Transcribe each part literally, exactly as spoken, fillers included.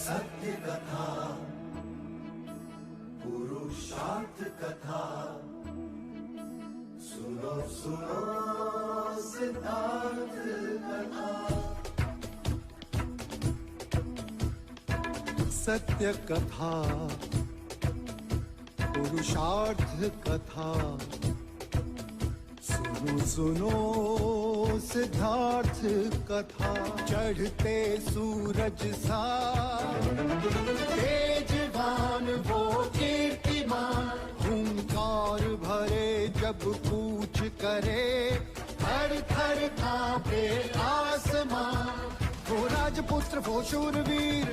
सत्य कथा, पुरुषार्थ कथा, सुनो सुनो सिद्धार्थ कथा। सत्य कथा, पुरुषार्थ कथा, सुनो सुनो सिद्धार्थ कथा। चढ़ते सूरज सा तेजवान वो कीर्तिमान, हुंकार भरे जब कूच करे, थर थर कांपे आसमां। वो राजपुत्र वो शूरवीर,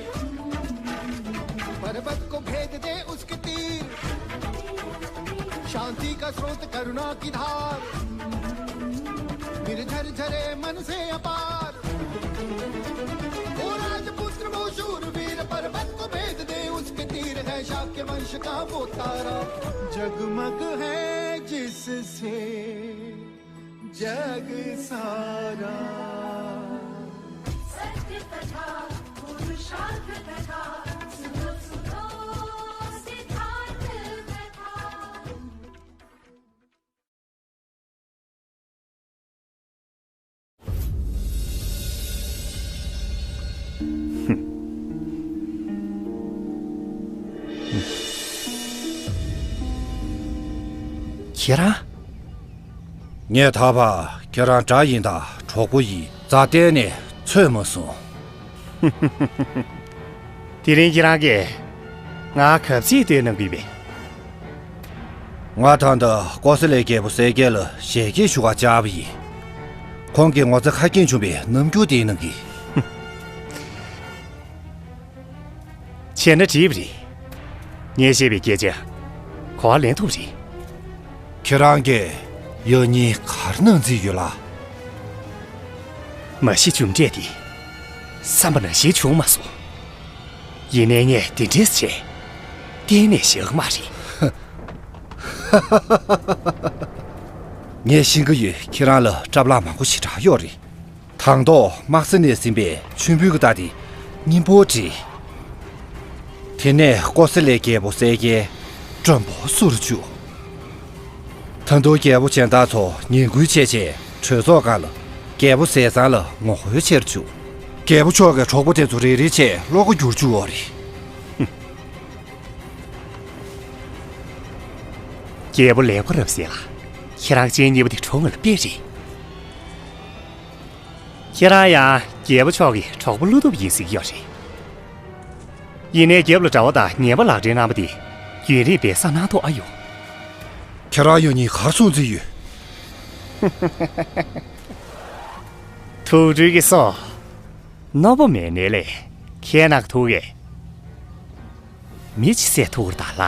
पर्वत को भेद दे उसके तीर। शांति का स्रोत करुणा की धार, निर्झर झरे मन से अपार। वो राजपुत्र वो शूरवीर, पर्वत को भेद दे उसके तीर। है शाक्य वंश का वो तारा, जगमग है जिससे जग सारा। सत्य कथा, पुरुषार्थ कथा, सुनो सुनो सिद्धार्थ कथा। ཁྱེད་རང་། ངས་ད་བར་ཁྱེད་རང་དགྲ་ཡིན་དང་གྲོགས་པོ་ཡིན་རྩ་གཏན་ནས་ཚོད་མ་སོང་། དེ་རིང་ཁྱེད་རང་གིས་ང་གབ་ཚིག་བཏོན་གནང་གི་ཡོད་པས། ང་ད་ལྟ་ཀོ་ས་ལའི་རྒྱལ་པོ་གསལ་རྒྱལ་ལ་ཞལ་གྱེས་ཞུ་བར་བཅར་བ་ཡིན། ཁོང་གིས་ངོ་ཚ་ཁ་སྐྱེངས་བྱུང་བའི་རྣམ་འགྱུར་དེ་གནང་གིས། བྱས་ན་འགྲིག་པ་རེད། ངས་བཤད་པའི་སྐད་ཆ་གོ་བ་ལེན་ཐུབ་རེད། ཁྱེད་རང་གིས་ཡང་སྙིང་ག་རེ་གནང་རྩིས་ཡོད་ལགས། མ་གཞི་རྒྱུ་འབྲས་དེ་བསམ་པ་ནང་བཞིན་བྱུང་མ་སོང་། ཡིན་ནའི་ངས་དེ་འདྲས་བྱས་གཏན་ནས་བཞག་གི་མ་རེད། ངས་ཤེས་ཀྱི་ཡོད། ཁྱེད་རང་ལ་སྐྲག་ལངས་མང་པོ་ཞེ་དྲག་ཡོད་རེད། དང་ཐོག་དམག་ས་ནས་ཟིན་པའི་མཆོད་འབུལ་གྱི་རྟགས་དེ་སྙིང་པོ་བྲིས། དེ་ནས་ཀོ་ས་ལའི་རྒྱལ་པོ་གསལ་རྒྱལ་མགྲོན་པོ་བསུ་རུ་བཅུག། ད་དུང་རྒྱལ་པོ་གཞན་དག་ཚོ་ངན་སྐུལ་བྱས་རྗེས་གྲོས་ཚོགས་སྒང་ལ་རྒྱལ་པོ་ཟས་གཙང་ལ་ངོ་རྒོལ་བྱེད་རུ་བཅུག། རྒྱལ་པོ་མཆོག་གིས་གྲོགས་པོ་དེ་ཚོ་རེ་རེ་བྱས་བློ་འགུག་རྒྱུར་བཅུག་ཡོད་རེད། རྒྱལ་པོ་ལེགས་པ་རབ་གསལ་ལགས། ཁྱེད་རང་སྤྱན་གཉིས་པ་དེ་གྲོགས་ངན་ལ་དཔེ་རེད། ཁྱེད་རང་ཡང་རྒྱལ་པོ་མཆོག་གི་གྲོགས་པོ་བློ་སྟོབས་ཡིན་ཟེར་གྱི་ཡོད་རེད། ཡིན་ནའི་རྒྱབ་ལ་གྲྭ་པ་དང་ཉེས་པ་ལག་འབྲེལ་གནང་བ་དེ་རྒྱུན་རིང་སྦས་གསང་གནང་ཐུབ་ཨ་ཡོད། ཁྱེད་རང་ཡང་སྙིང་ག་རེ་སོང་རྩིས་ཡོད། ཐུགས་སྤྲུལ་གྱི་སོ། རྣོ་པོ་མེད་ནའི་ལས་ཁྱེད་ནག་ཐུག་གས། མི་ཅི་སེ་ཐུག་ར་ད་ལ།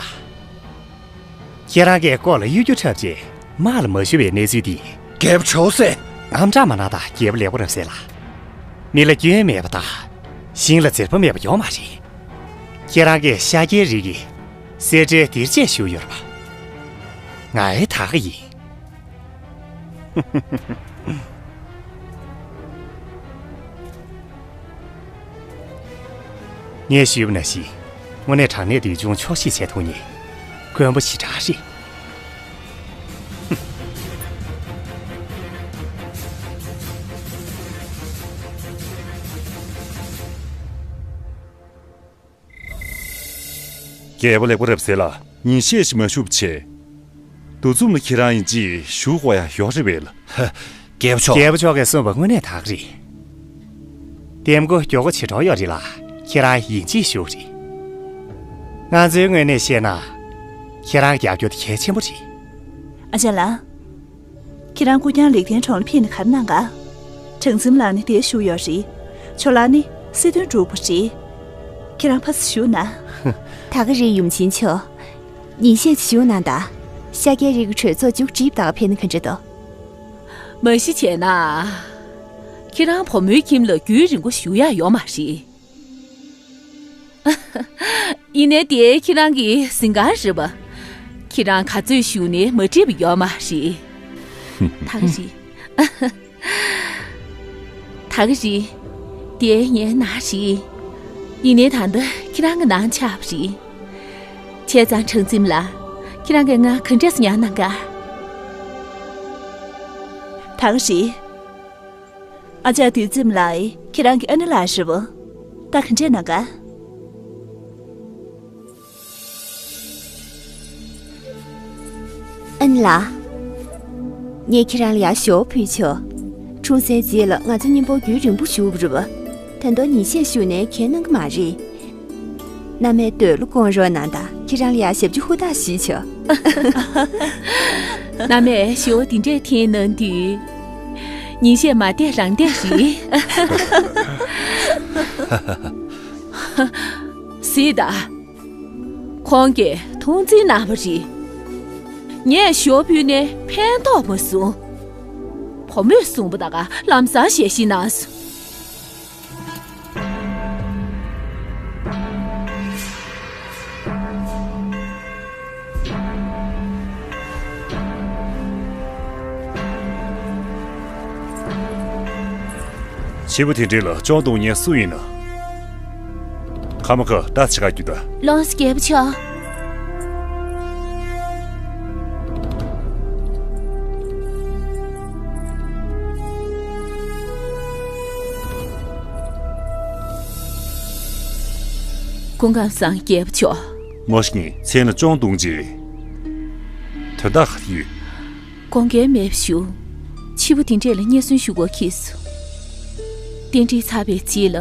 ཁྱེད་རང་གིས་ལྐོག་ལ་གཡོ་སྒྱུ་འཁྲབ་རྗེས་དམག་ལ་མ་ཞུ་བའི་གནས་ཚུལ་འདི། རྒྱལ་པོ་ཆོག་སེ། ཨམ་ཅག་མ་ན་ད་རྒྱལ་པོ་ལེགས་པོ་རབ་གསལ་ལ། མི་ལ་སྐྱོན་མེད་པ་དང་། ཞིང་ལ་འཛེར་པ་མེད་པ་ཡོད་མ་རེད། ཁྱེད་རང་གིས་ཤཱཀྱའི་རིགས་ཀྱི་གསེར་ཁྲིའི་སྡེར་ཆས་ཞུས་ཡོད་རེད་པ། ང་ཨེ་ད་ག་ཡིན། ངས་ཞུས་པ་ནང་བཞིན་དངོས་གནས་དྲང་གནས་འདོད་ཆུང་ཆོག་ཤེས་བྱེད་ཐུབ་མཁན་དཀོན་པོ་ཞེ་དྲག་རེད། རྒྱལ་པོ་ལེགས་པོ་རབ་གསལ་ལ་ཉིན་ཤས་ཤིག་མ་བཞུགས་པ་བྱས། འདུ་འཛོམས་ལ་ཁྱེད་རང་ཡིན་གཅིག་ཞུ་དགོས་ཡ་ཡོད་རེད་པས་ལ། ཧ། རྒྱལ་པོ་མཆོག་རྒྱལ་པོ་མཆོག་གིས་གསུངས་པ་དངོས་གནས་དག་རེད། ལྟད་མོ་མགྱོགས་པོ་བྱེད་གྲབས་ཡོད་རེད་ལ་ཁྱེད་རང་ཡིན་གཅིག་ཞུ་རེད། ང་ཚོའི་ངོས་ནས་བཤད་ན། ཁྱེད་རང་རྒྱབ་སྐྱོར་དེ་གལ་ཆེན་པོ་རེད། ཨ་ཅག་ལགས། ཁྱེད་རང་སྐུ་རྐྱང་ལེགས་ལྡན་གྲོང་ལ་ཕེབས་ནས་ག་རེ་གནང་ག་གྲངས་འཛིན་ལགས་ནི་དེར་བཞུགས་ཡོད་རེད། ཆོས་ལགས་ནི་སྲིད་དོན་སྒྲུབ་པ་རེད། ཁྱེད་རང་ཕར་ཙམ་བཞུགས་ན། ད་ག་རེད་ཡུམ་ཆེན་མཆོག་ཉིན་ཤས་ཅིག་བཞུགས་གནང་དང་། ཤཱཀྱའི་རིགས་ཀྱི་གྲོས་ཚོགས་མཇུག་སྒྲིལ་བཏང་ཕེབས་ན་ག་འདྲ་འདུག་མ་གཞི་བྱས་ན། ཁྱེད་རང་བུ་མོའི་ཁྱིམ་ལ་རྒྱུན་རིང་པོ་བཞུགས་ཡག་ཡོད་མ་རེད། ཡིན་ནའི་དེ་ཁྱེད་རང་གི་གཟིམ་ཁང་རེད་པ། ཁྱེད་རང་ག་ཚོད་བཞུགས་ནའི་མ་འགྲིག་པ་ཡོད་མ་རེད། ད་ག་རེད། ད་ག་རེད། དེ་ངའི་ནང་རེད། ཡིན་ནའི་ད་ལྟ་ཁྱེད་རང་གི་ནང་ཆགས་པ་རེད། བྱས་ཙང་ཁྲང་འཛིན་ལགས། ཁྱེད་རང་གིས་ང་ག་འདྲས་སེ་ཉར་གནང་ག། ད་ག་རེད། ཨ་ཅག་དུས་འཛིན་ལགས། ཁྱེད་རང་གི་ཨ་ནེ་ལགས་རེད་པ། ད་ག་འདྲས་གནང་ག། ཨ་ནེ་ལགས། ངས་ཁྱེད་རང་ལ་ཡར་ཞལ་ཕུལ་ཆོག། འཁྲུངས་སའི་རྗེས་ལ་ང་ཚོ་གཉིས་པོ་རྒྱུན་རིང་པོ་བཞུགས་པ་རེད་པ། ད་དུང་ཉིན་ཤས་བཞུགས་ནའི་གའི་གནང་གི་མ་རེད། མནའ་མའི་འདོད་བློ་སྐོང་རོགས་གནང་དང་། ཁྱེད་རང་ལ་ཡར་ཞབས་ཕྱི་ཧུར་ཐག་ཞུས་ཆོག། མནའ་མས་ཞུ་བ་འདི་འདྲས་འཐེན་གནང་དུས། ཉིན་ཤས་མ་བསྡད་རང་བསྡད་རེད། གཟིགས་དང་། ཁོང་གིས་མཐོང་ཆེན་གནང་བ་རེད། ངས་ཞུ་བ་ཕུལ་ནའི་ཕན་ཐོགས་མ་སོང་། བུ་མོས་གསུངས་པ་ད་ག་ལམ་སང་ཞལ་བཞེས་གནང་སོང་། བྱིས་པ་དེ་འདྲ་ལ་གཅོང་རྡུང་མཁན་སུ་ཡིན་ན། ཁ་མ་ཁ་ལྟ་ཅི་ག་རྒྱུ་ད། ལོངས་སུ་རྒྱལ་པོ་མཆོག། སྐུ་ཁམས་བཟང་། རྒྱལ་པོ་མཆོག། མོ་ཞིག་ནི་མཚན་ལ་གཅོང་རྡུང་རྗེས། དོན་དག་ག་རེ་ཡོད། དགོངས་འགལ་མེད་པ་ཞུ། ཕྱི་པོ་དེ་འདྲས་ལ་སྙན་སེང་ཞུ་དགོས་འཁེལ་སོང་། རྟེན་འབྲེལ་ཚར་བའི་རྗེས་ལ།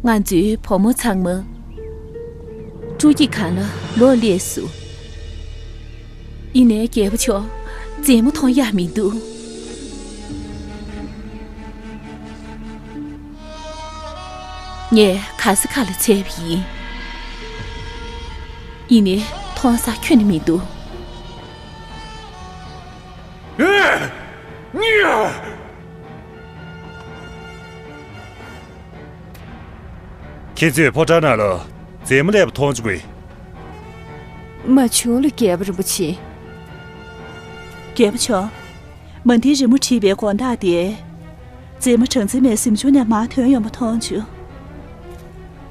ང་ཚོའི་བུ་མོ་ཚང་མ་སྤྲོ་སྐྱིད་སྒང་ལ་ལོག་སླེབས་སོང་། ཡིན་ནའི་རྒྱལ་པོ་མཆོག། མཛེས་མ་མཐོང་ཡག་མི་འདུག། ངས་ག་ས་ག་ལ་འཚོལ་བ་ཡིན། ཡིན་ནའི་མཐོང་ས་ཁྱོན་ནས་མི་འདུག། ཨེ། གཉིས། ཁྱེད་ཚོས་ཕོ་བྲང་ནང་ལ་མཛེས་མ་སླེབས་པ་མཐོང་བྱུང་གི། མ་བྱུང་ལགས་རྒྱལ་པོ་རིན་པོ་ཆེ། རྒྱལ་པོ་མཆོག། མ་མཐའི་རི་མོ་བྲིས་པའི་དགོང་དག་དེ། མཛེས་མ་གྲངས་འཛིན་མའི་གཟིམ་ཆུང་ནས་མར་ཐོན་ཡོང་བ་མཐོང་བྱུང་།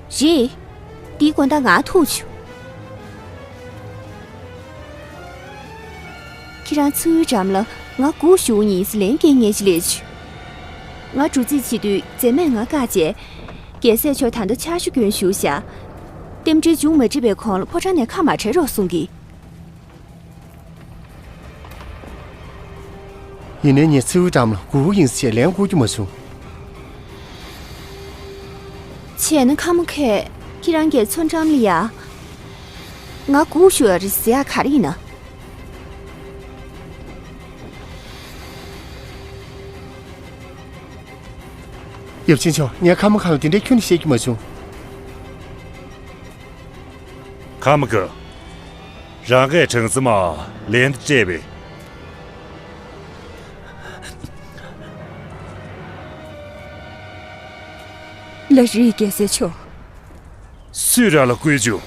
རེད། དེའི་དགོང་དག་ང་ཐུག་བྱུང་། ཁྱེད་རང་མཚོའི་འགྲམ་ལ་ང་སྒུག་བཞུགས་ཡིན་ཟེར་ལན་སྐྱེལ་མཁན་ཞིག་སླེབས་བྱུང་། ང་འགྲོ་རྩིས་བྱེད་དུས་མཛེས་མས་ང་བཀག་བྱས། རྒྱལ་སྲས་མཆོག་ད་ལྟ་ཕྱག་ཞུ་སྐྱོན་ཞུ་བཞག། རྟེན་འབྲེལ་བྱུང་མ་འགྲིག་པའི་གོང་ལ་ཕོ་བྲང་ནས་ཁ་མ་བྲལ་རོགས་གསུང་གི། ཡིན་ནའི་ངས་མཚོའི་འགྲམ་ལ་སྒུག་ཡིན་ཟེར་ལན་བསྐུར་རྒྱུ་མ་བྱུང་། བྱས་ན་ཁ་མ་ཁས་ཁྱེད་རང་གིས་མཚོ་འགྲམ་ལ་ཡ། ང་སྒུག་བཞུགས་ཡ་རེད་ཟེར་ཡ་ག་རེ་ཡིན་ན། ཡབ་ཆེན་མཆོག། ངས་ཁ་མ་ཁ་ལ་དེ་འདྲའི་ཁྱོན་ནས་བཤད་རྒྱུ་མ་བྱུང་། ཁ་མ་ཁ། རང་གིས་གྲངས་ཚད་མ་ལན་དུ་སྤྲད་པས། ལགས་རེད་རྒྱལ་སྲས་མཆོག། སུས་རང་ལ་བསྐུལ་བྱུང་།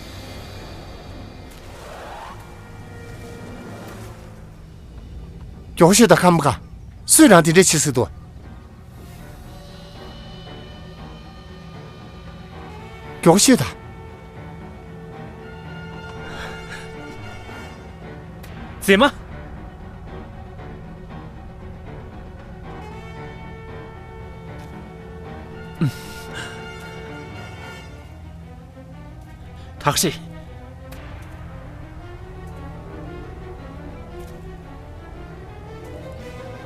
མགྱོགས་ཤོད་དང་ཁ་མ་ཁ། སུས་རང་དེ་འདྲ་བྱེད་སྲིད་དོ། མགྱོགས་ཤོད་དང་། མཛེས་མ། ཐག་ཤེས།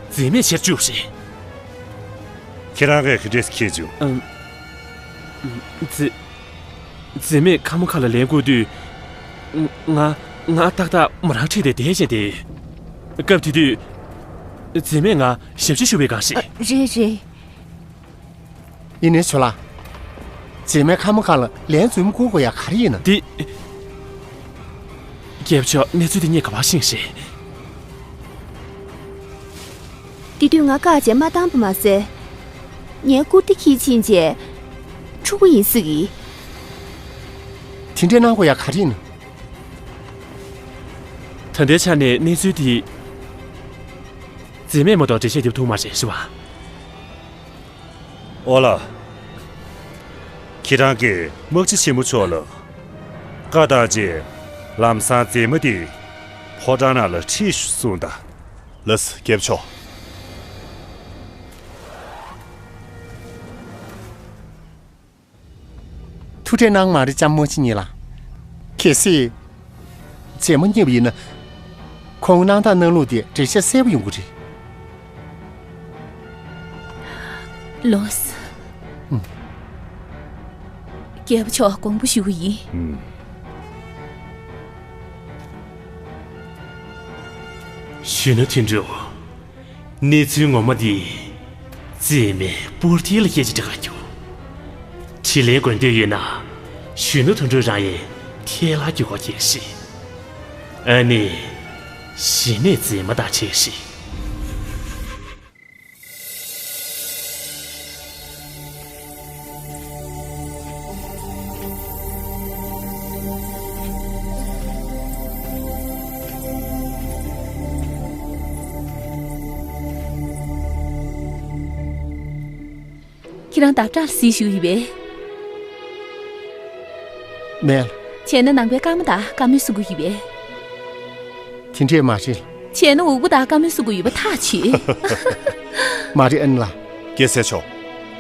མཛེས་མས་ཆེར་བཅུག་རེད། ཁྱེད་རང་གིས་ག་འདྲས་ཁྱེར་བྱུང་། ཨམ། མཛེས། མཛེས་མས་ཁ་མ་ཁ་ལ་ལན་བསྐུར་དུས། ང་ང་ཏག་ཏག་མོ་རང་ཁྲིད་དེ་བསྡད་བཞིན་དེ། སྐབས་དེ་དུས། མཛེས་མས་ང་ཞབས་ཕྱི་ཞུ་བའི་སྒང་ཞིག། ཨ། རེད་རེད། ཡིན་ནའི་ཇོ་ལགས། མཛེས་མས་ཁ་མ་ཁ་ལ་ལན་རྫུན་མ་བསྐུར་དགོས་ཡ་ག་རེ་ཡིན་ན། འདི། རྒྱལ་པོ་མཆོག། གནས་ཚུལ་འདི་ངས་ག་པར་ཤེས་ཤེས། དེ་དུས་ང་བཀག་བྱས་མ་བཏང་བ་མ་ཟད། ངའི་རྐུབ་སྟེགས་འཁྱེར་ཕྱིན་བྱས། འཁྲུག་པ་ཡིན་ཟེར་གི། དེ་འདྲས་གནང་དགོས་ཡ་ག་རེ་ཡིན་ན། ད་ལྟའི་ཆ་ནས་གནས་ཚུལ་འདི། མཛེས་མས་མ་གཏོགས་འགྲེལ་བཤད་རྒྱབ་ཐུབ་མ་རེད་ཤི་བ། ཨོ་ལ། ཁྱེད་རང་གིས་དམག་སྤྱི་ཆེན་མོ་མཆོག་ལ་བཀའ་བཏང་རྗེས། ལམ་སང་མཛེས་མ་དེ་ཕོ་བྲང་ནང་ལ་ཁྲིད་གསུངས་དང་། ལགས་སོ། རྒྱལ་པོ་མཆོག་ཐུགས་ཁྲལ་གནང་མ་རེད། ལྕམ་དམག་སྤྱི་ཉིད་ལགས། གལ་སྲིད་མཛེས་མ་རྙེད་པ་ཡིན་ན། ཁོང་གནང་སྟངས་གནང་ལུགས་དེ་འགྲེལ་བཤད་གསལ་པོ་ཡོང་གི་རེད། ལོས། ཨུམ། རྒྱལ་པོ་མཆོག་དགོངས་པ་ཞུ་གི་ཡིན། ཨུམ། གཞོན་ནུ་དོན་གྲུབ། གནས་ཚུལ་ངོ་མ་འདི་མཛེས་མའི་སྤོར་ཐལ་ལ་སྐད་ཆ་འདྲི་ག་རྒྱུ། དྲིན་ལན་འགོད་འདོད་ཡོད་ན། གཞོན་ནུ་དོན་གྲུབ་རང་ཡི་ཐལ་ལ་རྒྱུ་ག་གལ་སྲིད། ཨ་ནི། གཞི་ནས་མཛེས་མ་དང་འཕྲད་ཤིག་ཁྱེད་རང་ཟླ་བྲག་ལ་གཟིགས་ཞུས་ཡོད་པས། མེད། བྱས་ན་ནང་པའི་བཀའ་མོལ་དང་བཀའ་མོལ་གསུང་གི་ཡོད་པས། དེ་འདྲས་མ་རེད། བྱས་ན་འུག་པ་དང་བཀའ་མོལ་གསུང་གི་ཡོད་པ་ཐག་ཆོད། མ་རེད་ཨན་ལགས། རྒྱལ་སྲས་མཆོག་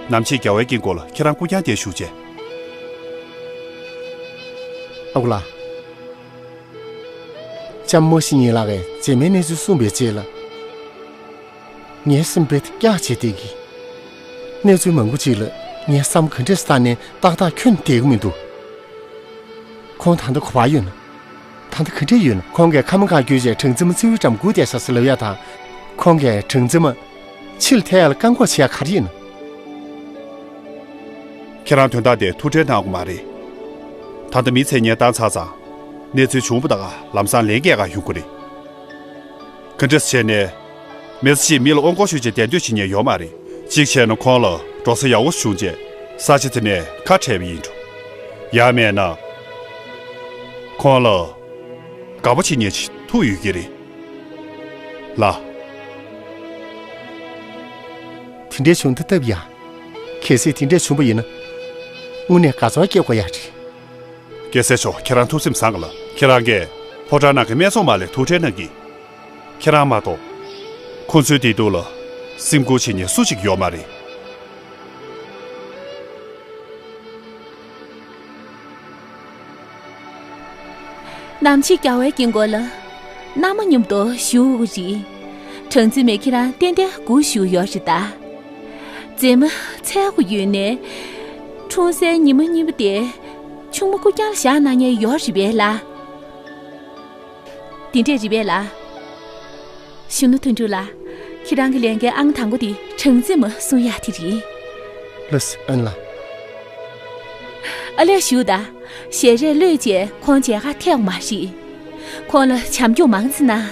ནམ་ཕྱེད་རྒྱལ་བའི་དཀྱིལ་འཁོར་ལ་ཁྱེད་རང་སྐུ་རྐྱང་དེ་བཞུགས་བྱས། ཨ་ཁུ་ལགས། ལྕམ་མོ་ཤི་ཉིན་ལགས་ཀྱིས་མཛེས་མའི་གནས་ཚུལ་གསུངས་པའི་རྗེས་ལ། ངའི་སེམས་པས་ཀྱག་བྱས་བསྡད་ཀྱི། གནས་ཚུལ་མང་པོ་ཅིག་ལ་ངས་བསམ་ག་འདྲས་བཏང་ནས་ཏག་ཏག་འཁྱོངས་བསྡད་ཀྱི་མི་འདུག་ཁོང་ད་ལྟ་ག་པར་ཡོད་ན། ད་ལྟ་ག་འདྲས་ཡོད་ན། ཁོང་གིས་ཁ་མ་གང་བསྐྱོད་བྱས་སྦྲང་རྩི་མ་བཙིར་བའི་འགྲམ་སྒུག་བསྡད་ཤག་ཟེར་ལབ་ཡ་དང་། ཁོང་གིས་སྦྲང་རྩི་མ་ཕྱིར་འཐེན་ཡ་ལ་བཀག་འགོག་བྱེད་ཡ་ག་རེ་ཡིན་ན། ཁྱེད་རང་དོན་དག་དེ་ཐུགས་ཁྲལ་གནང་དགོས་མ་རེད། ད་ལྟ་མི་ཚེ་ངས་བཏང་ཚར་ཙང་། གནས་ཚུལ་བྱུང་བ་ད་ག་ལམ་སང་ལན་རྒྱག་ག་ཡོང་གི་རེད། ག་འདྲས་བྱས་ནས། མི་ཚེ་གཅིག་མི་ལ་དབང་བསྐུར་ཞུས་བྱས་གདན་འདྲེན་བྱེད་མཁན་ཡོད་མ་རེད། གཅིག་བྱས་ན་ཁོང་ལ་འགྲོ་ས་ཡག་པོ་བྱུང་རྗེས་ས་ཆ་དེ་ནས་ཁ་བྲལ་བ་ཡིན་འགྲོ། ཡང་མེད་ན། ཁོང་ལ་དགའ་པོ་བྱེད་མཁན་ཞིག་ཐུག་ཡོད་ཀྱི་རེད། ལགས། དེ་འདྲའི་བྱུང་ཐབས་ཐབས་ཡ། གལ་སྲིད་དེ་འདྲས་བྱུང་བ་ཡིན་ན། དངོས་གནས་དགའ་ཚོར་སྐྱེ་དགོས་ཡ་རེད། རྒྱལ་སྲས་མཆོག་ཁྱེད་རང་ཐུགས་སེམས་བཟང་ག་ལ། ཁྱེད་རང་གིས་ཕོ་བྲང་ནང་གི་སྨད་འཚོང་མ་ལ་ཐུགས་ཁྲལ་གནང་གི། ཁྱེད་རང་མ་གཏོགས། ཁོ་ཚོའི་བདེ་སྡུག་ལ་སེམས་ཁུར་བྱེད་མཁན་སུ་ཞིག་ཡོད་མ་རེད། ནམ་ཕྱེད་རྒྱལ་བའི་དཀྱིལ་འཁོར་ལ། མནའ་མ་མཉམ་དུ་བཞུགས་རེད། སྦྲང་རྩི་མས་ཁྱེད་རང་ཏན་ཏན་སྒུག་བཞུགས་ཡོད་རེད་ད། མཛེས་མ་འཚོལ་དགོས་ཡོད་ནའི། འཁྲུངས་སའི་ཉི་མ་གཉིས་པ་དེ། ཆུང་མ་སྐུ་རྐྱང་ལ་བཞག་གནང་མཁན་ཡོད་རེད་པས་ལགས། དེ་འདྲས་རེད་པས་ལགས། གཞོན་ནུ་དོན་གྲུབ་ལགས། ཁྱེད་རང་གི་ལས་འགན་ཨང་དང་པོ་དེ་སྦྲང་རྩི་མ་སྲུང་ཡག་དེ་རེད། ལགས་སོ་ཨན་ལགས། ཨ་ལས་ཞུ་ད། ཞལ་རས་གློད་བྱས་ཁོང་མཇལ་ཁ་ཐེག་མ་རེད། ཁོང་ལ་བྱམས་སྐྱོང་མང་ཙམ་གནང་།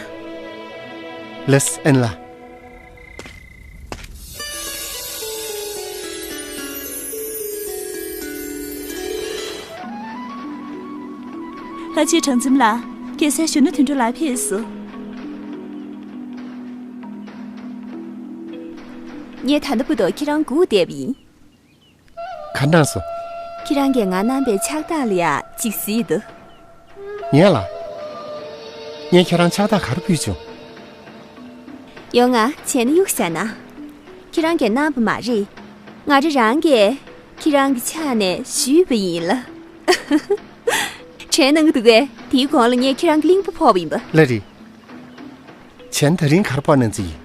ལགས་སོ་ཨན་ལགས། ལྷ་ཆོས་གྲངས་འཛོམས་ལགས། རྒྱལ་སྲས་གཞོན་ནུ་དོན་གྲུབ་ལགས་ཕེབས་སོང་། ངས་ད་ལྟ་བར་དུ་ཁྱེད་རང་སྒུག་བསྡད་པ་ཡིན། ག་གནང་སོང་། ཁྱེད་རང་གིས་ང་གནང་པའི་ཕྱག་རྟགས་ལ་ཡ་གཅིག་གཟིགས་དང་། ངས་ལ། ངས་ཁྱེད་རང་ཕྱག་རྟགས་ག་རེ་ཕུལ་བྱུང་། ཡོང་ང་བྱས་ན་གཡུག་བཞག་ན། ཁྱེད་རང་གིས་གནང་པ་མ་རེད། ང་རེ་རང་གིས་ཁྱེད་རང་གི་ཕྱག་ནས་གཞུས་པ་ཡིན་ལ། དྲན་གནང་གི་འདུག་གས། དེའི་གོང་ལ་ངས་ཁྱེད་རང་གི་གླིང་བུ་ཕོག་པ་ཡིན་པ། ལགས་རེད། བྱས་ན་ད་རིང་ག་རེ་ཕོག་གནང་རྩིས་ཡིན།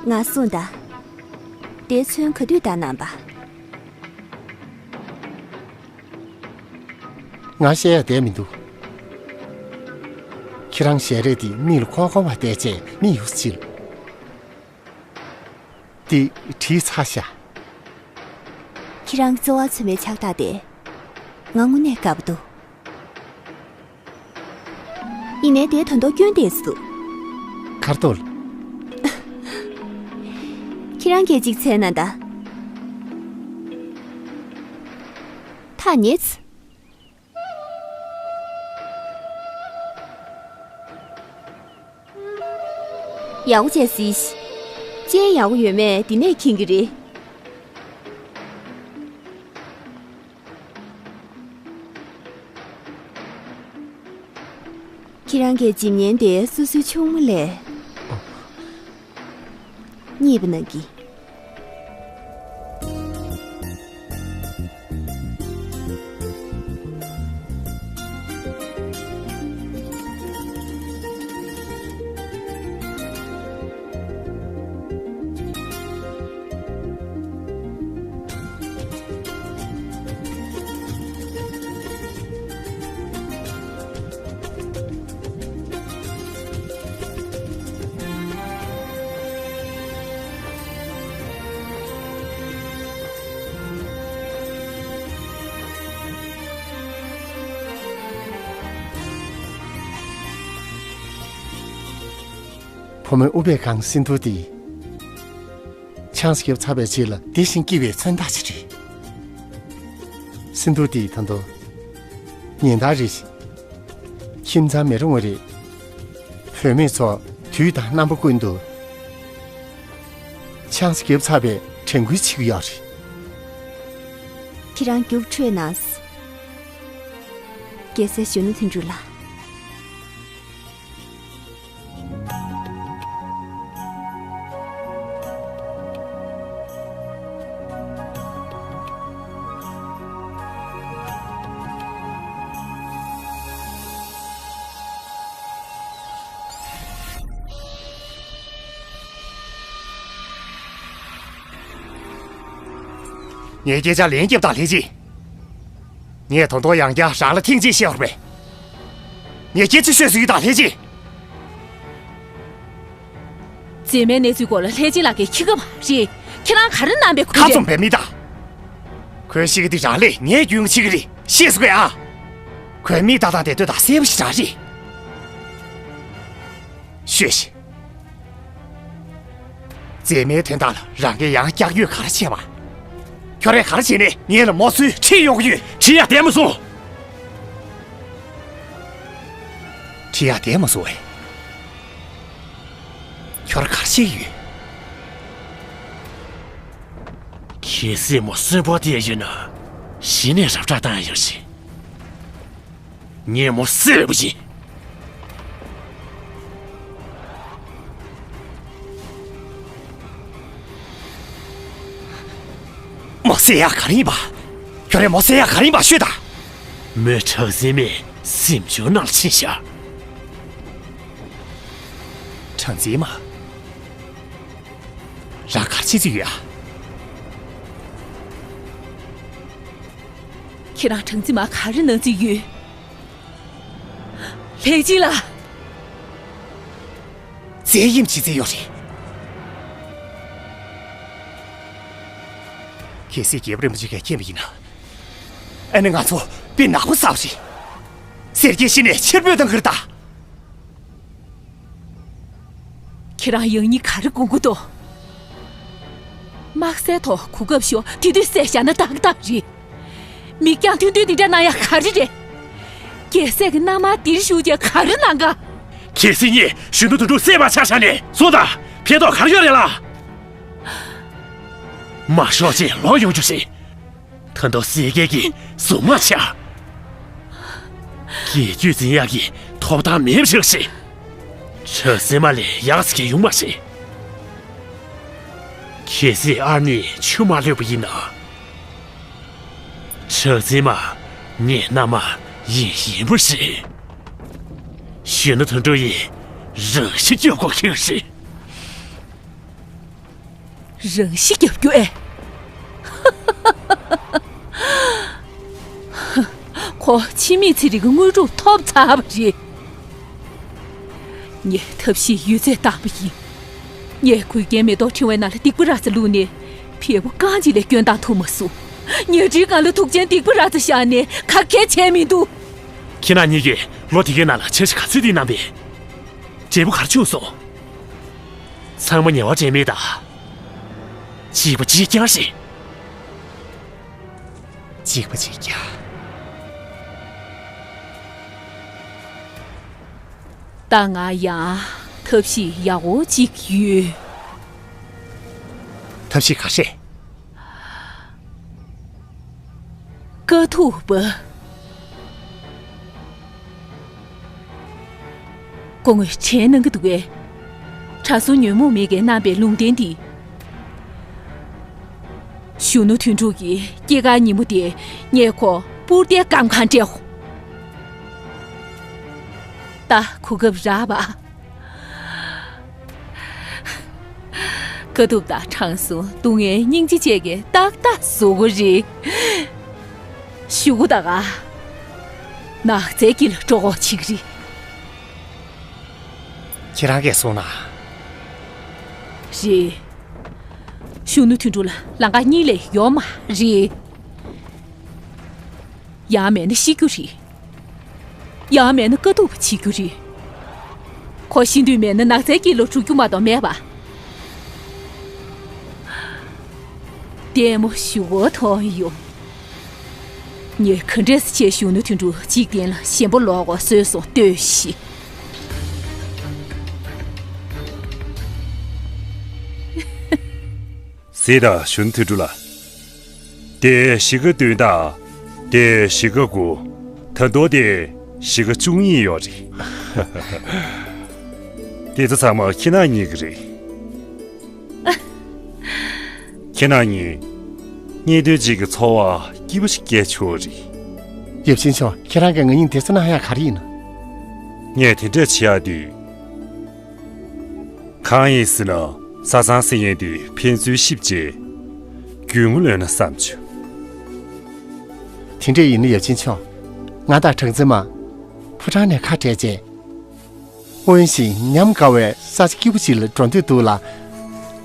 ང་གསུངས་དང་། དེ་ཚོན་ག་དུས་བཏང་གནང་པ། ང་བཤད་ཡ་བསྡད་མི་འདུག་ཁྱེད་རང་ཞལ་རས་འདི་མིག་ལ་ཁོག་ཁོག་པ་བལྟས་བྱས་མིག་ཡོད་ཅིག་འདི་བྲིས་ཚར་ཤག་ཁྱེད་རང་གི་རྩ་བ་མཚོན་པའི་ཕྱག་རྟགས་དེ། ང་དངོས་གནས་དགའ་པོ་འདུག་ཡིན་ནའི་དེ་དོན་དག་སྐྱོན་ཏོག་ཙམ་འདུག་ག་རེ་འདུག་ཁྱེད་རང་གིས་ཅིག་འཚོལ་གནང་དང་། ཐག་ཉེ་ཚེ། ཡག་པོ་བྱས་གཟིགས་ཤིག་ཅི་ཡག་པོ་ཡོད་མེད་འདི་ནས་མཁྱེན་གྱི་རེད། ཁྱེད་རང་གིས་འཇིབ་ཉན་དེ་སོ་སོའི་ཆུང་མ་ལས། རྙེད་པ་ན་གི། བུ་མོའི་ཨུཏྤལ་གང་སིནྡྷུ་དེ། ཆང་ས་བརྒྱབ་ཚར་བའི་རྗེས་ལ་བདེ་ཞིང་སྐྱིད་པའི་མཚོན་རྟགས་ཤིག་རེད། སིནྡྷུ་དེ་ད་དུང་ཉིན་ལྟར་རེ་བཞིན་ཁྱིམ་ཚང་མི་རུང་བ་རེད། བུད་མེད་ཚོ་དུས་དང་རྣམ་པ་ཀུན་ཏུ་ཆང་ས་བརྒྱབ་ཚར་བའི་དྲན་སྐུལ་བྱེད་ཀྱི་ཡོད་རེད། ཁྱེད་རང་རྒྱུགས་འཕྲོད་གནང་། རྒྱལ་སྲས་གཞོན་ནུ་དོན་གྲུབ་ལགས། ངས་སྐད་ཆ་ལན་བརྒྱབ་དང་ལྷས་སྦྱིན། ངས་ད་དུང་ཡང་བསྐྱར་རང་ལ་ཐེངས་གཅིག་བཤད་པར་མེད། ངས་སྐད་ཆ་ཤོད་སྲིད་དང་ལྷས་སྦྱིན། མཛེས་མའི་གནས་ཚུལ་སྐོར་ལ་ལྷས་སྦྱིན་ལགས་ཀྱིས་ཤེས་ཀྱི་མ་རེད། ཁྱེད་རང་ག་རེ་གནང་པའི་གོ་ཁ་རེད། འཛོམས་པའི་མི་དང་། ཁོས་ཤེས་ཀྱི་འདི་རང་ལས་ངས་རྒྱུས་ཡོང་བྱེད་ཀྱི་རེད། ཤེས་སོང་ངས་ཨ། ཁོས་མི་ལྟ་སྟངས་དེ་ལྟོས་དང་གསལ་པོ་ཞིག་རང་རེད། ཤོད་ཤིག་མཛེས་མའི་དོན་དག་ལ་རང་གིས་ཡང་བསྐྱར་ཡོད་ག་རེ་བྱས་པ། ཁྱོད་རས་ག་རེ་བྱས་ནས་ངེད་ལ་མོ་སུའི་ཁྲིད་ཡོང་གི་ཡོད། ཁྲིད་ཡ་བསྡད་མ་སོང་། ཁྲིད་ཡ་བསྡད་མ་སོང་བས། ཁྱོད་ར་ག་རེ་བྱེད་ཀྱི་ཡོད། གལ་སྲིད་མོ་གསོན་པོ་དེ་ཡིན་ན། གཞི་ནས་རབ་བསྒྲགས་བཏང་ཡོད་ཞིང་། ངས་མོ་བསད་པ་ཡིན། མོ་བསད་ཡག་ག་རེ་ཡིན་པ། ཁྱོད་རས་མོ་བསད་ཡག་ག་རེ་ཡིན་པ་ཤོད་དང་། མོས་གྲགས་འཛིན་མའི་གཟིམ་ཆུང་ནང་ལ་ཕྱིན་ཤག་གྲགས་འཛིན་མ། རང་ག་རེ་བྱེད་རྩིས་ཡོད་ཨ། ཁྱེད་རང་གྲགས་འཛིན་མ་ག་རེ་གནང་རྩིས་ཡོད། ལྷས་སྦྱིན་ལགས། བཙན་གཡེམ་བྱེད་རྩིས་ཡོད་རེད། གལ་སྲིད་རྒྱལ་པོ་རིན་པོ་ཆེ་གིས་མཁྱེན་པ་ཡིན་ན། ཨ་ནི་ང་ཚོ་དཔེ་ནག་པོ་བསགས་པ་རེད། སེར་སྐྱའི་གཞི་ནས་ཕྱིར་འབུད་བཏང་གི་རེད་ད། ཁྱེད་རང་ཡང་སྙིང་ག་རེ་སྒུག་གི་འདུག་དམག་སའི་ཐོག་གོ་སྐབས་ཤོར་དེ་དུས་བསད་བཞག་ན་ཏག་ཏག་རེད། མིག་རྒྱང་ཐུང་ཐུང་འདི་འདྲ་གནང་ཡག་ག་རེ་རེད། རྒྱལ་སྲས་ཀྱི་མནའ་མ་འདིར་བཞུགས་རྗེས་ག་རེ་གནང་ག་གལ་སྲིད་ངས་གཞོན་ནུ་དོན་གྲུབ་བསད་པ་ཆ་བཞག་ནས་སོང་དང་ཕན་ཐོགས་ག་རེ་ཡོད་རེད་ལགས། མ་ཤོག་ཅིག་ལོག་ཡོང་རྒྱུ་ཞིག་ད་དུང་སེར་སྐྱའི་གི་གཟུངས་མ་ཆག་རྒྱལ་རྒྱུད་འཛིན་ཡག་གི་ཐོབ་ཐང་མེད་པ་ཞིག་ཞིག་གྲགས་འཛིན་མ་ལས་ཡག་ཟེར་མཁན་ཡོང་མ་རེད། གལ་སྲིད་ཨ་ནེས་ཆུ་མ་ལྷོད་པ་ཡིན་ན། གྲགས་འཛིན་མ་ངའི་མནའ་མ་ཡིན་ཡིན་པ་རེད། གཞོན་ནུ་དོན་གྲུབ་ཡིས་རང་ཤི་རྒྱག་དགོས་ཀྱི་རེད། རང་ཤི་རྒྱག་རྒྱུ་ཨེ། ཁོ་འཆི་མེད་ཚེ་རིང་གི་དངོས་གྲུབ་ཐོབ་ཚར་བ་རེད། ངས་ཐབས་ཤེས་ཡོད་ཚད་བཏང་པ་ཡིན། ངས་གོས་རྒྱན་མེ་ཏོག་ཕྲེང་བའི་ནང་ལ་སྡིག་པ་ར་ཙ་བླུགས་ནས་བལ་པོ་རྐང་གཅིག་ལས་སྐྱོན་བཏང་ཐུབ་མ་སོང་། ཉལ་ཁྲིའི་སྒང་ལ་དུག་ཅན་སྡིག་པ་ར་ཙ་བཞག་ནས་ག་གེ་བྱས་མི་འདུག་ཁྱེད་རང་གཉིས་ཀྱིས་ལོ་དེ་གའི་ནང་ལ་འཆར་གཞི་ག་ཚོད་དེ་གནང་པས། འབྲས་བུ་ག་རེ་བྱུང་སོང་། ཚང་མ་ཉེ་བར་འབྲེལ་མེད་དང་། གཅིག་པ་གཅིག་རྐྱང་རེད། གཅིག་པ་ཅིག་རྒྱག་ད་ང་ཡང་ཐབས་ཤེས་ཡག་པོ་ཅིག་ཡོད། ཐབས་ཤེས་ག་རེ། དཀའ་ཐུབ་པ། སྐུ་ངོ་དྲན་གནང་གི་འདུག་གས། དྲང་སྲོང་ཉོན་མོངས་མེད་ཀྱིས་གནང་པའི་ལུང་བསྟན་འདི། གཞོན་ནུ་དོན་གྲུབ་ཀྱི་སྐྱེས་སྐར་ཉིན་མོ་དེ་ངས་ཁོ་སྤུར་ཏའི་སྐམ་གང་སྤྲད་ཧོ། ད་གོ་སྐབས་རག་པ། དཀའ་ཐུབ་དང་དྲང་སྲོང་སྡུག་བསྔལ་སྙིང་རྗེ་བཅས་ཀྱིས་ཏག་ཏག་བཟོ་གི་རེད། གཞུག་གུ་ད་ག་ནགས་ཚལ་དཀྱིལ་ལ་འགྲོ་དགོས་བྱེད་ཀྱི་རེད། ཁྱེད་རང་གིས་གསུངས་ན། རེད། གཞོན་ནུ་དོན་གྲུབ་ལ་ལམ་ཁ་གཉིས་ལས་ཡོད་མ་རེད། ཡང་མེད་ན་ཤི་རྒྱུ་རེད། ཡང་མེད་ན་དཀའ་སྡུག་བྱེད་རྒྱུ་རེད། ཁོ་ཤི་འདོད་མེད་ན་ནགས་ཚལ་དཀྱིལ་ལ་འགྲོ་རྒྱུ་མ་གཏོགས་མེད་པ། ལྟད་མོ་ཞེ་པོ་མཐོང་ཡོང་། ངས་ག་འདྲས་སེ་བྱས་གཞོན་ནུ་དོན་གྲུབ་འཇིག་རྟེན་ལ་ཞེན་པ་ལོག་གོ་བཟོས་སོང་ལྟོས་ཤིག་གཟིགས་དང་གཞོན་ནུ་དོན་གྲུབ་ལགས། དེ་གཞིས་ཀ་བདུན་དང་། དེ་གཞིས་ཀ་དགུ། ད་དུང་དེ་གཞིས་ཀ་བཅུ་གཉིས་ཡོད་རེད། དེ་ཚོ་ཚང་མ་ཁྱེད་རང་གཉིས་ཀྱི་རེད། ཁྱེད་རང་གཉིས་གཉེན་སྟོན་ཅིག་གི་ཚོར་བ་སྐྱིད་པོ་ཞིག་སྐྱེས་ཆོག་རེད། ཡབ་ཆེན་མཆོག་ཁྱེད་རང་གིས་ང་གཉིས་དེ་ཚོ་གནང་ཡག་ག་རེ་ཡིན་ན། ངས་དེ་འདྲས་བྱེད་ཡག་དུས། གང་ཡིན་ཟེར་ན་བཟའ་ཚང་ཟེར་མཁན་དེ་ཕན་ཚུན་གཤིབ་བྱས་རྒྱུས་མངའ་ལོན་ན་བསམ་བྱུང་། དེ་འདྲས་ཡིན་ན་ཡབ་ཆེན་མཆོག་ང་དང་གྲངས་འཛིན་མ་ཕོ་བྲང་ནས་ཁ་བྲལ་རྗེས། སྔོན་བཞིན་ཉམས་དགའ་བའི་ས་ཆ་སྐྱིད་པོ་ཞིག་ལ་འགྲོ་འདོད་འདུག་ལ།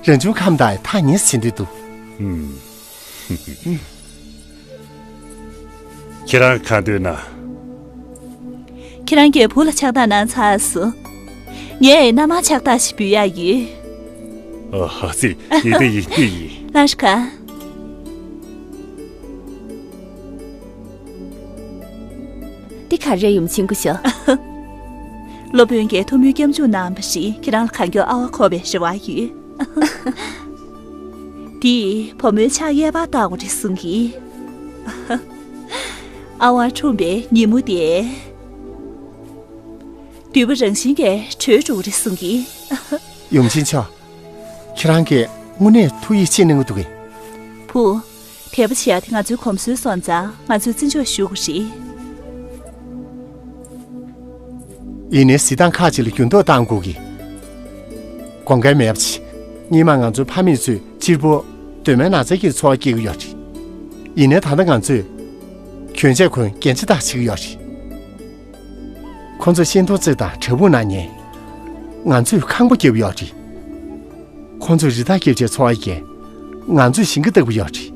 རང་བྱུང་ཁམས་དང་ཐག་ཉེ་སེ་བྱེད་འདོད་འདུག་ཁྱེད་རང་གང་འདོད་ན། ཁྱེད་རང་གི་བུ་ལ་ཕྱག་རྟགས་གནང་ཚར་སོང་། ངས་མནའ་མར་ཕྱག་རྟགས་ཤིག་འབུལ་ཡག་ཡོད། ཨ་ཧ་ཙི། ཡིན་ཏེ་ཡིན་ཏེ་ཡིན། ལགས་ཀ། འདི་ག་རེ་ཡུམ་ཆེན་སྐུ་ཞབས། སློབ་དཔོན་གྱིས་ཐུགས་སྨོན་སྐྱབས་འཇུག་གནང་བ་ཞིག་ཁྱེད་རང་ལ་གང་མགྱོགས་ཨ་ཝ་འཁོར་བའི་རེ་བ་ཡོད། འདིས་བུ་མོའི་ཕྱག་གཡས་པར་བཏགས་པ་རེད་གསུང་གི། ཨ་ཝ་འཁྲུངས་པའི་ཉིན་མོ་དེ། འདུས་པ་རང་བཞིན་གྱིས་གྲོལ་འགྲོ་གི་རེད་གསུང་གི། ཡུམ་ཆེན་མཆོག་ཁྱེད་རང་གིས་དངོས་གནས་ཐུགས་ཡིད་ཆེས་གནང་གི་འདུག་གས། བུ། དད་པ་བྱེད་ཡ་དེ་ང་ཚོའི་གོམས་སྲོལ་སོང་ཙང་ང་ཚོས་བརྩི་འཇོག་ཞུ་དགོས་རེད། ཡིན་ནའི་གཟིགས་སྟངས་ཁག་ཅིག་ལ་འགྱུར་ལྡོག་གཏང་དགོས་ཀྱི། དགོངས་འགལ་མེད་པ་བྱེད། སྔོན་མ་ང་ཚོའི་ཕ་མེས་ཚོས་གཅེར་བུར་གདོད་མའི་ནགས་ཚལ་གྱི་འཚོ་བ་སྐྱེལ་གྱི་ཡོད་རེད། ཡིན་ནའི་ད་ལྟ་ང་ཚོས་གྱོན་ཆས་གོན་རྒྱན་ཆ་དག་བྱེད་ཀྱི་ཡོད་རེད། ཁོང་ཚོས་ཤིང་ཏོག་བཙིར་དང་བྲག་ཕུག་ན་ཉལ། ང་ཚོས་ཁང་པ་བརྒྱབ་ཡོད་རེད། ཁོང་ཚོས་རི་དྭགས་སྐྱེལ་བྱས་འཚོ་བ་སྐྱེལ། ང་ཚོས་ཞིང་ཁ་བཏབ་ཀྱི་ཡོད་རེད།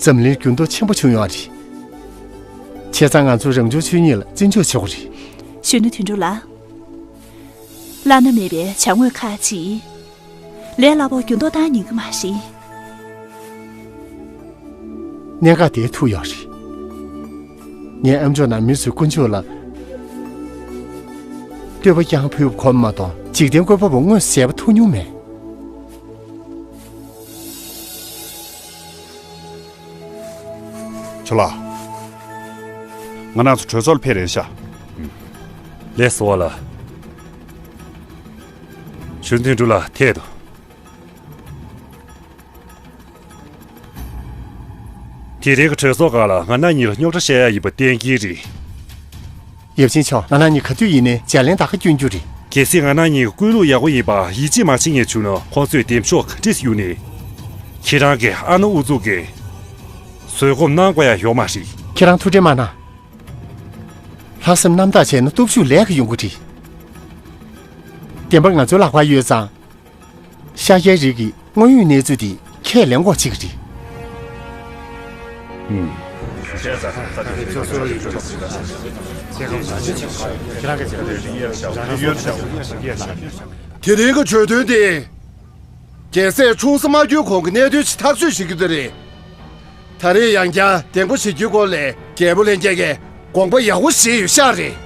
འཛམ་གླིང་འགྱུར་ལྡོག་ཆེན་པོ་བྱུང་ཡོད་རེད། བྱས་ཙང་ང་ཚོས་རང་བྱུང་ཆོས་ཉིད་ལ་བརྩི་འཇོག་བྱེད་དགོས་རེད། གཞོན་ནུ་དོན་གྲུབ་ལགས། བླ་ན་མེད་པའི་བྱ་དངོས་ཁག་ཅིག་ལས་སླ་པོ་འགྱུར་ལྡོག་བཏང་ཉན་གྱི་མ་རེད། གནད་འགག་དེ་ཐུག་ཡོད་རེད། ངས་ཨ་མཆོག་ནང་མི་ཚོའི་དཀོན་མཆོག་ལ་བསྟོད་པ་རྐྱང་ཕུལ་བ་ཁོམ་མ་གཏོགས་འཇིག་རྟེན་བཀོད་པ་པོ་དངོས་སུ་མཛད་པ་ཐུག་མྱོང་མེད། ཇོ་ལགས། ང་རང་ཚོ་གྲོས་ཚོགས་ལ་ཕེབས་རན་ཤག་ལགས་སོ་ལགས། གཞོན་དོན་གྲུབ་ལགས་ཐད་དོ། དེ་རིང་གི་གྲོས་ཚོགས་སྒང་ལ་ང་རང་གཉིས་ལ་རྙོག་དྲ་བཤད་ཡ་ཡིན་པ་གཏན་འཁེལ་རེད། ཡབ་ཆེན་མཆོག་ང་རང་གཉིས་ག་དུས་ཡིན་ནའི་བརྗེ་ལེན་ད་ག་སྐྱོན་རྒྱུ་རེད། གལ་སྲིད་ང་རང་གཉིས་ཀྱི་ཀུན་སློང་ཡག་པོ་ཡིན་པ་ཡིད་ཆེས་མ་བྱེད་མཁན་བྱུང་ན་ཁོང་ཚོས་འདེམས་ཤོག་ག་འདྲས་གཡུགས་ནའི། ཁྱེད་རང་གི་ཨ་ནེ་ཨུ་ཚུགས་ཀྱིས་བཟོད་སྒོམ་གནང་དགོས་ཡ་ཡོད་མ་རེད། ཁྱེད་རང་ཐུགས་ཁྲལ་མ་གནང་། ལྷག་བསམ་རྣམ་དག་བྱས་ན་སྟོབས་ཤུགས་ལས་ཀ་ཡོང་གི་རེད། བདེན་པ་ང་ཚོའི་ལག་པར་ཡོད་ཙང་། ཤཱཀྱའི་རིགས་ཀྱི་དངོས་ཡོད་གནས་ཚུལ་དེ་ཁས་ལེན་དགོས་ཅིག་རེད། ཨུམ། དེ་རིང་གི་བརྗོད་དོན་དེ། རྒྱལ་སྲས་ཆུང་ས་མ་གྱུར་གོང་གི་གནད་དོན་ཞིག་ཐག་གཅོད་བྱེད་རྒྱུ་དེ་རེད། ད་རེས་ཡང་བསྐྱར་གདེང་པོ་བྱེད་རྒྱུའི་སྐོར་ལས་རྒྱལ་པོ་ལྷན་རྒྱས་ཀྱིས་དགོངས་པ་ཡག་པོ་བཞེས་ཡོད་ཤག་རེད།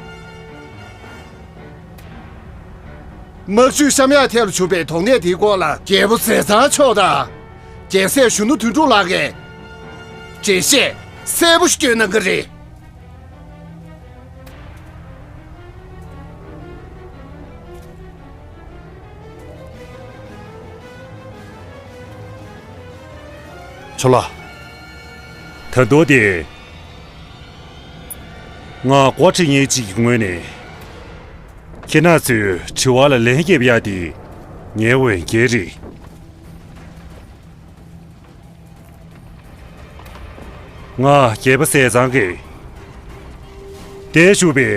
དམག་ཇུས་བཤམས་ཡག་ཐད་ལ་ཞུགས་པའི་དོགས་གནད་དེའི་སྐོར་ལ་རྒྱལ་པོ་ཟས་གཙང་མཆོག་དང་། རྒྱལ་སྲས་གཞོན་ནུ་དོན་གྲུབ་ལགས་ཀྱིས་འགྲེལ་བཤད་གསལ་པོ་ཞིག་སྐྱོན་གནང་གི་རེད། ཆོ་ལགས། ད་དུང་དེ། ང་འགོ་ཁྲིད་མཁན་གཅིག་གི་ངོས་ནས། ཁྱེད་རང་ཚོའི་དྲི་བ་ལ་ལན་རྒྱབ་ཡག་དེ་ངའི་འོས་འགན་རེད། ང་རྒྱལ་པོ་ཟས་གཙང་གིས། འདིར་བཞུགས་པའི་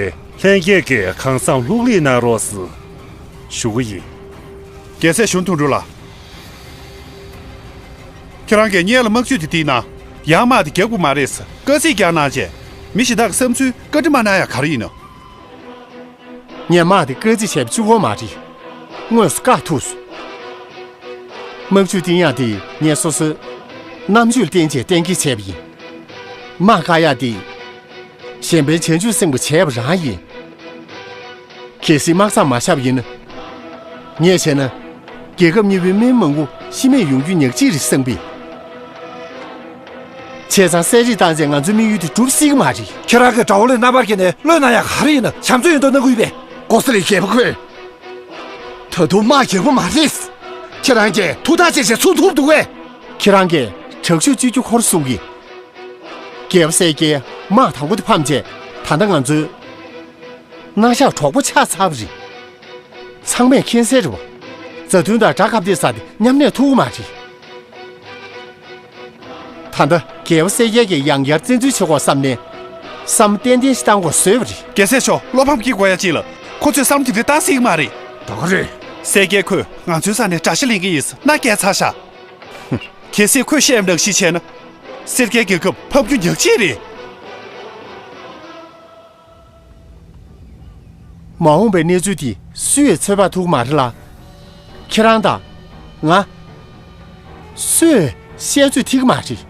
ལྷན་རྒྱས་ཀྱིས་གང་བསམ་ལྷུག་ལྷུག་གནང་རོགས་ཞུ་གི་ཡིན། རྒྱལ་སྲས་གཞོན་དོན་གྲུབ་ལགས། ཁྱེད་རང་གིས་སྔོན་ལ་དམག་ཇུས་དེ་བྲིས་ན་ཡང་དམག་དེ་རྒྱག་དགོས་མ་རེད་ཟེར་དཀའ་ཚེགས་བརྒྱབ་གནང་བྱས། མི་གཞན་དག་གི་བསམ་ཚུལ་བཀའ་འདྲི་མ་གནང་ཡག་ག་རེ་ཡིན་ནམ། ངས་དམག་དེ་དཀའ་ཚེགས་བྱས་པ་གཅིག་པོ་མ་རེད། དངོས་སུ་བཀག་ཐུབ་སོང་། དམག་ཇུས་བཏིང་ཡག་དེ་ངས་སོ་སོའི་རྣམ་དཔྱོད་ལ་བརྟེན་བྱས་གཏན་འཁེལ་བྱས་པ་ཡིན། དམག་བཀག་ཡག་དེ་གཞན་ཕན་བྱང་ཆུབ་སེམས་ཀྱིས་བྱས་པ་རང་ཡིན། གལ་སྲིད་དམག་མཚམས་མ་བཞག་པ་ཡིན་ན། ངས་བྱས་ན། རྒྱལ་ཁབ་གཉིས་པོའི་མི་མང་པོ་ཤི་རྨས་ཡོང་རྒྱུ་ཉག་གཅིག་རེད་བསམ་པས། བྱས་ཙང་གསད་རེས་བཏང་ཚེ་ང་ཚོའི་དམིགས་ཡུལ་དེ་འགྲུབ་སྲིད་ཀྱི་མ་རེད། ཁྱེད་རང་གིས་དགྲ་བོ་ལ་རྣམ་པར་བསྐྱལ་ནས་བློས་གནང་ཡག་ག་རེ་ཡིན་ན། བྱམས་བརྩེ་ཡོད་མདོག་གནང་གི་ཡོད་པས། ཀོ་ས་ལའི་རྒྱལ་པོ་ཁོས། ད་དུང་དམག་རྒྱག་པ་མ་རེད། ཁྱེད་རང་གིས་ཐུགས་ཐག་བཅད་བྱས་ཚུགས་ཐུབ་འདུག་གས། ཁྱེད་རང་གིས་དྲག་ཤུགས་སྤྱོད་རྒྱུ་ཁོ་རང་གསུང་གི། རྒྱལ་པོ་གསལ་རྒྱལ་དམག་དང་པོ་དེ་ཕམ་བྱས། ད་ལྟ་ང་ཚོའི་རྣ་ཤག་གྲོག་པོ་ཆགས་ཚར་བ་རེད། ཚང་མས་མཁྱེན་གསལ་རེད་བ། མཛའ་མཐུན་དང་དགྲ་ཁ་གཏད་ས་དེ་མཉམ་གནས་ཐུབ་ཀྱི་མ་རེད། ད་ལྟ་རྒྱལ་པོ་གསལ་རྒྱལ་གྱིས་ཡང་བསྐྱར་བཙན་འཛུལ་བྱེད་དགོས་བསམ་ནས། བསམ་བློ་ཏན་ཏན་ཞིག་བཏང་དགོས་བཟོས་པ་རེད། རྒྱལ་སྲས་མཆོག་བློ་ཕམ་སྐྱེ་དགོས་ཡ་ཅིག་ལ། ཁོ་ཚོས་བསམ་བློ་དེ་འདྲ་བཏང་སྲིད་ཀྱི་མ་རེད། ད་ག་རེད། གསལ་རྒྱལ་ཁོས་ང་ཚོའི་ས་ནས་དགྲ་ཤ་ལེན་གྱི་ཡིན་ཟེར་མནའ་བསྐྱལ་ཚར་ཤག་གལ་སྲིད་ཁོས་བཤད་པ་ནང་བཞིན་བྱས་ན། གསལ་རྒྱལ་རྒྱལ་ཁབ་ཕམ་རྒྱུ་ཉག་གཅིག་རེད། མ་འོངས་པའི་གནས་ཚུལ་དེ་སུས་ཚོད་དཔག་ཐུབ་ཀྱི་མ་རེད་ལ། ཁྱེད་རང་དང་། ང་། སུས་བཤད་ཚོད་ཐིག་གི་མ་རེད།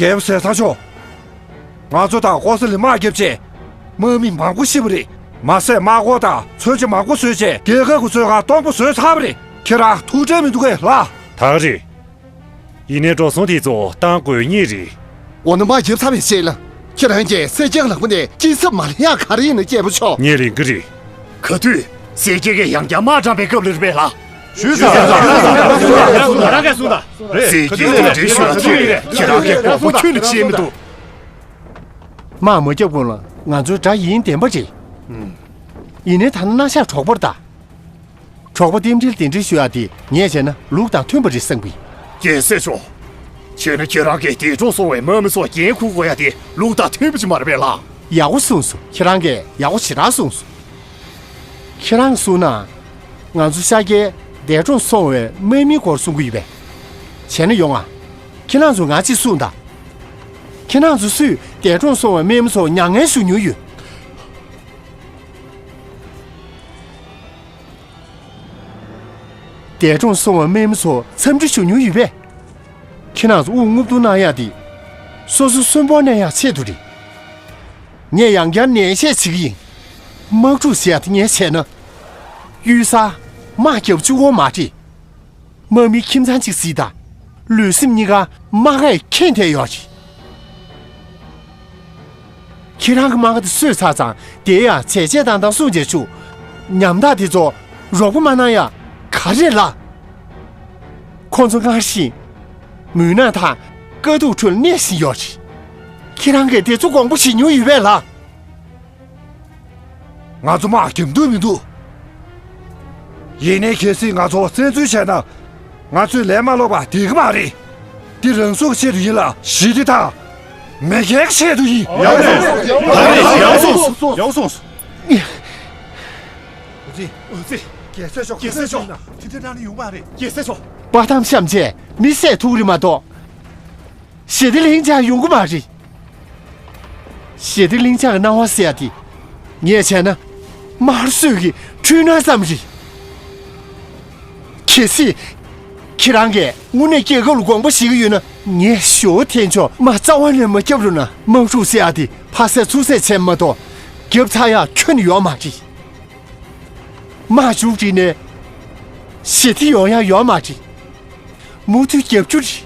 རྒྱལ་པོ་ཟས་གཙང་མཆོག་ང་ཚོ་དང་ཀོ་ས་ལའི་དམག་བརྒྱབ་བྱས། དམག་མི་མང་པོ་ཤི་བ་རེད། མ་ཟད་དམག་འཁོར་དང་མཚོན་ཆ་མང་པོ་བཟོས་བྱས། རྒྱལ་ཁབ་ཀྱི་མཚོན་ཁང་སྟོང་པ་བཟོས་ཚར་བ་རེད། ཁྱེད་རང་ཐུགས་ཁྲལ་མི་འདུག་གས་ལགས། ད་རེད། ཡིན་ནའི་འགྲོ་སོང་དེ་ཚོ་བཏང་དགོས་ངེས་རེད། འོ་ན་དམག་བརྒྱབ་ཚར་བའི་རྗེས་ལ། ཁྱེད་རང་གིས་གསལ་རྒྱལ་ལག་པ་ནས་སྐྱིན་ཚབ་མ་ལེན་ཡག་ག་རེ་ཡིན་ན། རྒྱལ་པོ་མཆོག་ངས་ལེན་གྱི་རེད། ག་དུས་གསལ་རྒྱལ་གྱིས་ཡང་བསྐྱར་དམག་དྲངས་པའི་སྐབས་ལ་རེད་པས་ལགས། ཞུས་ཙང་། རང་གིས་གསུངས་དང་། རེད། གསལ་རྒྱལ་གྱིས་འགྲེལ་ཞུ་ཡག་ཐུག་ཡོད་རེད། ཁྱེད་རང་གིས་དགོངས་པ་ཁྱོན་ནས་བཞེས་མི་འདུག་དམག་མ་བརྒྱབ་གོང་ལ་ང་ཚོའི་དགྲ་ཡིན་བདེན་པ་རེད། ཡིན་ནའི་ད་ནི་རྣ་ཤག་གྲོག་པོར་ལྟ། གྲོགས་པོ་རྟེན་འབྲེལ་གདན་འདྲེན་ཞུ་ཡག་དེ་ངས་བྱས་ན་ལུགས་དང་མཐུན་པ་རེད་བསམ་གི། རྒྱལ་སྲས་མཆོག་བྱས་ན་ཁྱེད་རང་གིས་འདས་གྲོངས་སོང་བའི་དམག་མི་ཚོར་འགན་འཁུར་དགོས་ཡག་དེ་ལུགས་དང་མཐུན་པ་ཅིག་མ་རེད་པས་ལགས། ཡག་པོ་གསུངས་སོང་། ཁྱེད་རང་གིས་ཡག་པོ་ཞེ་དྲག་གསུངས་སོང་། ཁྱེད་རང་གིས་གསུངས་ན། ང་ཚོ་ཤར་རྒྱལ་འདས་གྲོངས་སོང་བའི་དམག་མིའི་སྐོར་གསུང་གི་ཡོད་པས། བྱས་ན་ཡོང་ང་། ཁྱེད་རང་ཚོ་ང་གཅིག་གསུངས་དང་། ཁྱེད་རང་ཚོ་སུས་འདས་གྲོངས་སོང་བའི་དམག་མི་ཚོར་མྱ་ངན་ཞུ་མྱོང་ཡོད། འདས་གྲོངས་སོང་བའི་དམག་མི་ཚོར་འཚམས་འདྲི་ཞུ་མྱོང་ཡོད་པས། ཁྱེད་རང་ཚོ་དབུགས་རྔུབ་བརྡུང་གནང་ཡག་དེ། སོ་སོ་གསོན་པོ་གནས་ཡག་ཆེད་དུ་རེད། ངས་ཡང་བསྐྱར་ནན་བཤད་བྱེད་ཀྱི་ཡིན། དམག་འཁྲུག་ཟེར་ཡག་དེ་ངས་བྱས་ན། གཡུལ་སར་དམག་རྒྱབ་བཅུག་དགོས་མ་རེད། དམག་མི་ཁྱིམ་ཚང་གཅིག་གཟིགས་དང་། ལུས་སེམས་གཉིས་ཀ་དམག་གས་ཁེངས་བསྡད་ཡོད་རེད། ཁྱེད་རང་གི་དམག་སྒར་དེ་གསོས་ཚར་ཙང་། དེ་ཡང་བྱས་རྗེས་བཏང་སྟངས་སྲུང་བྱས་བཅུག་ཉམ་ཐག་དེ་ཚོ་རོགས་པ་མ་གནང་ཡག་ག་རེ་ལགས། ཁོང་ཚོ་སྔར་བཞིན་མུན་ནག་དང་དཀའ་སྡུག་ཁྲོད་གནས་བཞིན་ཡོད་རེད། ཁྱེད་རང་གིས་དེ་ཚོ་དགོངས་པ་བཞེས་མྱོང་ཡོད་པས་ལགས། ང་ཚོ་དམག་རྒྱབ་འདོད་མི་འདུག་ཡིན་ནའི་གལ་སྲིད་ང་ཚོ་བཙན་འཛུལ་བྱས་ན། ང་ཚོས་ལན་མ་སློག་པ་བསྡད་ཀྱི་མ་རེད། འདི་རང་སྲོག་གི་ཆེད་དུ་ཡིན་ལ། ཞི་བདེ་དང་མེས་རྒྱལ་གྱི་ཆེད་དུ་ཡིན། ཡག་སོང་། ཡག་སོང་། ཡག་སོང་། འོ་ཙི། འོ་ཙི། རྒྱལ་སྲས་མཆོག་རྒྱལ་སྲས་མཆོག་དེ་འདྲ་གནང་ནི་ཡོང་མ་རེད། རྒྱལ་སྲས་མཆོག་དཔའ་གཏམ་བཤམས་བྱས་མི་བསད་ཐུབ་རེད་མ་གཏོགས། ཞི་བདེ་ལྷིང་འཇགས་ཡོང་གི་མ་རེད། ཞི་བདེ་ལྷིང་འཇགས་ཀྱི་སྣང་བ་ཟེར་ཡ་དེ། ངས་བྱས་ན། དམར་གསོད་ཀྱི་འཁྲུལ་སྣང་ཙམ་རེད། གལ་སྲིད། ཁྱེད་རང་གིས་དངོས་གནས་རྒྱལ་ཁབ་ལ་དགོངས་པ་བཞེས་ཀྱི་ཡོད་ན། ངས་ཞོ་འཐེན་ཆོག་དམག་རྩ་བ་ནས་མ་བརྒྱབ་རུང་ན། དམག་འཁྲུག་ཟེར་ཡག་དེ་ཕ་བསད་ཚུར་བསད་བྱས་མ་གཏོགས་བརྒྱབ་ཚར་ཡག་ཁྱོན་ནས་ཡོད་མ་རེད། དམག་མཇུག་སྒྲིལ་ནས་ཞི་བདེ་ཡོང་ཡག་ཡོད་མ་རེད། མུ་མཐུད་རྒྱབ་རྒྱུ་རེད།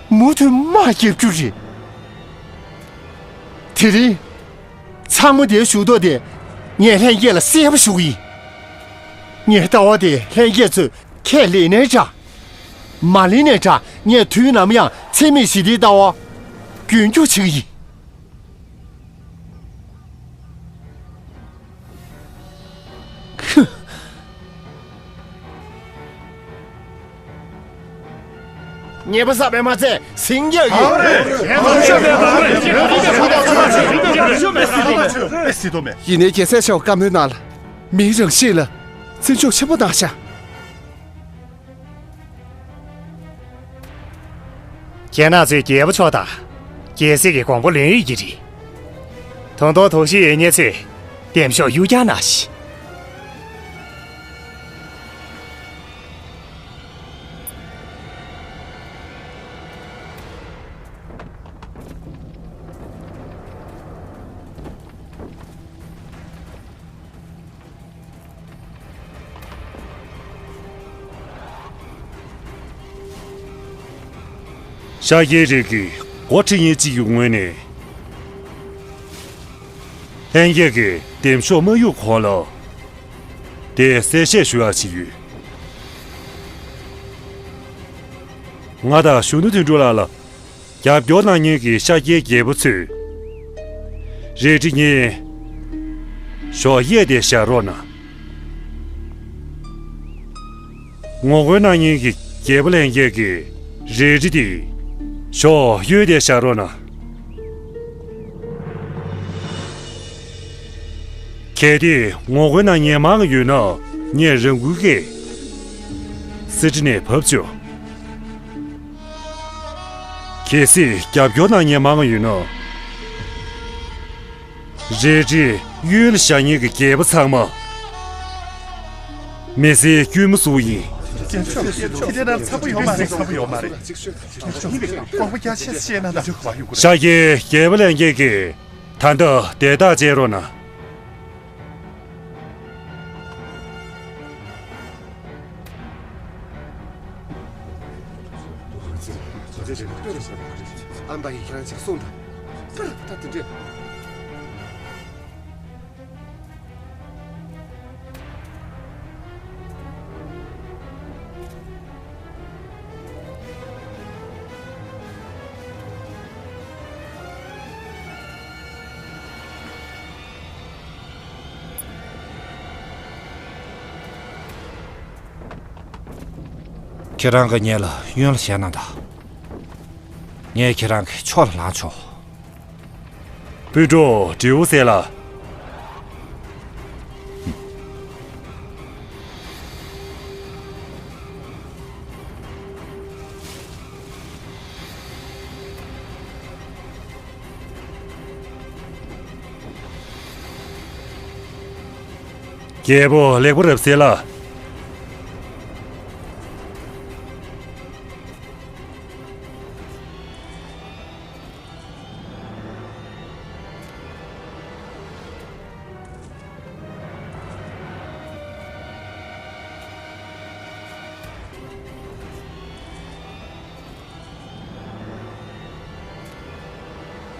མུ་མཐུད་དམག་རྒྱབ་རྒྱུ་རེད། དེ་རིང་། ཚང་མ་དེའི་ཞུ་གཏུག་དེ་ངས་ལྷན་རྒྱས་ལ་གསལ་པོ་ཞུ་གི་ཡིན། ངའི་ལྟ་བ་དེ་ལྷན་རྒྱས་ཚོས་ཁས་ལེན་ནའི་འདྲ། མ་ལེན་ནའི་འདྲ། ངས་དུས་ནམ་ཡང་འཚེ་མེད་ཞི་བདེའི་ལྟ་བ་རྒྱུན་སྐྱོང་བྱེད་ཀྱི་ཡིན། ཉེས་པ་བསགས་པས་མ་ཚད་ཟིང་རྒྱག་གི། ཡིན་ནའི་རྒྱལ་སྲས་མཆོག་བཀའ་མོལ་གནང་ལ། མིའི་རང་གཤིས་ལ་བརྩི་འཇོག་ཆེན་པོ་གནང་ཤག་ཁྱེད་རང་ཚོས་རྒྱལ་པོ་མཆོག་དང་རྒྱལ་སྲས་ཀྱི་དགོངས་པ་ལེན་ཡོད་ཀྱི་རེད། ད་དུང་དོགས་གཞི་ཡོད་མཁན་ཚོས་འདེམས་ཤོག་གཡུག་རྒྱག་གནང་ཞིག་ཤཱཀྱའི་རིགས་ཀྱི་འགོ་ཁྲིད་མཁན་གཅིག་གི་ངོས་ནས། ལྷན་རྒྱས་ཀྱིས་འདེམས་ཤོག་མ་གཡུག་གོང་ལ། དེ་གསལ་བཤད་ཞུ་ཡག་ཅིག་ཡོད། ང་དང་གཞོན་ནུ་དོན་གྲུབ་ལགས་ལ། རྒྱབ་སྐྱོར་གནང་མཁན་གྱི་ཤཱཀྱའི་རྒྱལ་པོ་ཚོས། རལ་གྲི་གཉིས་ཞོག་གཡས་དེ་བཞག་རོགས་གནང་། ངོ་རྒོལ་གནང་མཁན་གྱི་རྒྱལ་པོ་ལྷན་རྒྱས་ཀྱིས་རལ་གྲི་དེ་ཞོག་གཡོན་དེ་བཞག་རོགས་གནང་། གལ་ཏེ་ངོ་རྒོལ་གནང་མཁན་མང་ཡོད་ན། ངས་རང་འགུལ་སྐྱེད། གསེར་ཁྲི་ནས་བབས་ཆོག་གལ་སྲིད་རྒྱབ་སྐྱོར་གནང་མཁན་མང་ཡོད་ན། རལ་གྲི་གཡོན་ལ་བཞག་མཁན་གྱི་རྒྱལ་པོ་ཚང་མ་མི་ཚེའི་དཀྱུས་མ་བཟོ་ཡིན། དེ་འདྲ་ཚ་པོ་ཡོད་མ་རེད། ཚ་པོ་ཡོད་མ་རེད། དགོངས་པ་རྒྱ་ཆེ་བཤད་ན་ད། ཤཱཀྱའི་རྒྱལ་པོ་ལྷན་རྒྱས་ཀྱིས་ད་ལྟ་དེ་དག་བྱེད་རོགས་གནང་། ཨ་མ་ཡིས་ཁྱེད་རང་ཅིག་གསུངས་དང་། ད་དེ་འདྲས། ཁྱེད་རང་གི་ཉེ་ལ་གཡོན་ལ་བྱས་ན་འདྲ། ངས་ཁྱེད་རང་གི་ཕྱོགས་ལ་ལངས་ཆོག་སྤུན་གྲོགས་དྲེའུ་སེ་ལ། རྒྱལ་པོ་ལེགས་པོ་རབ་གསལ་ལ།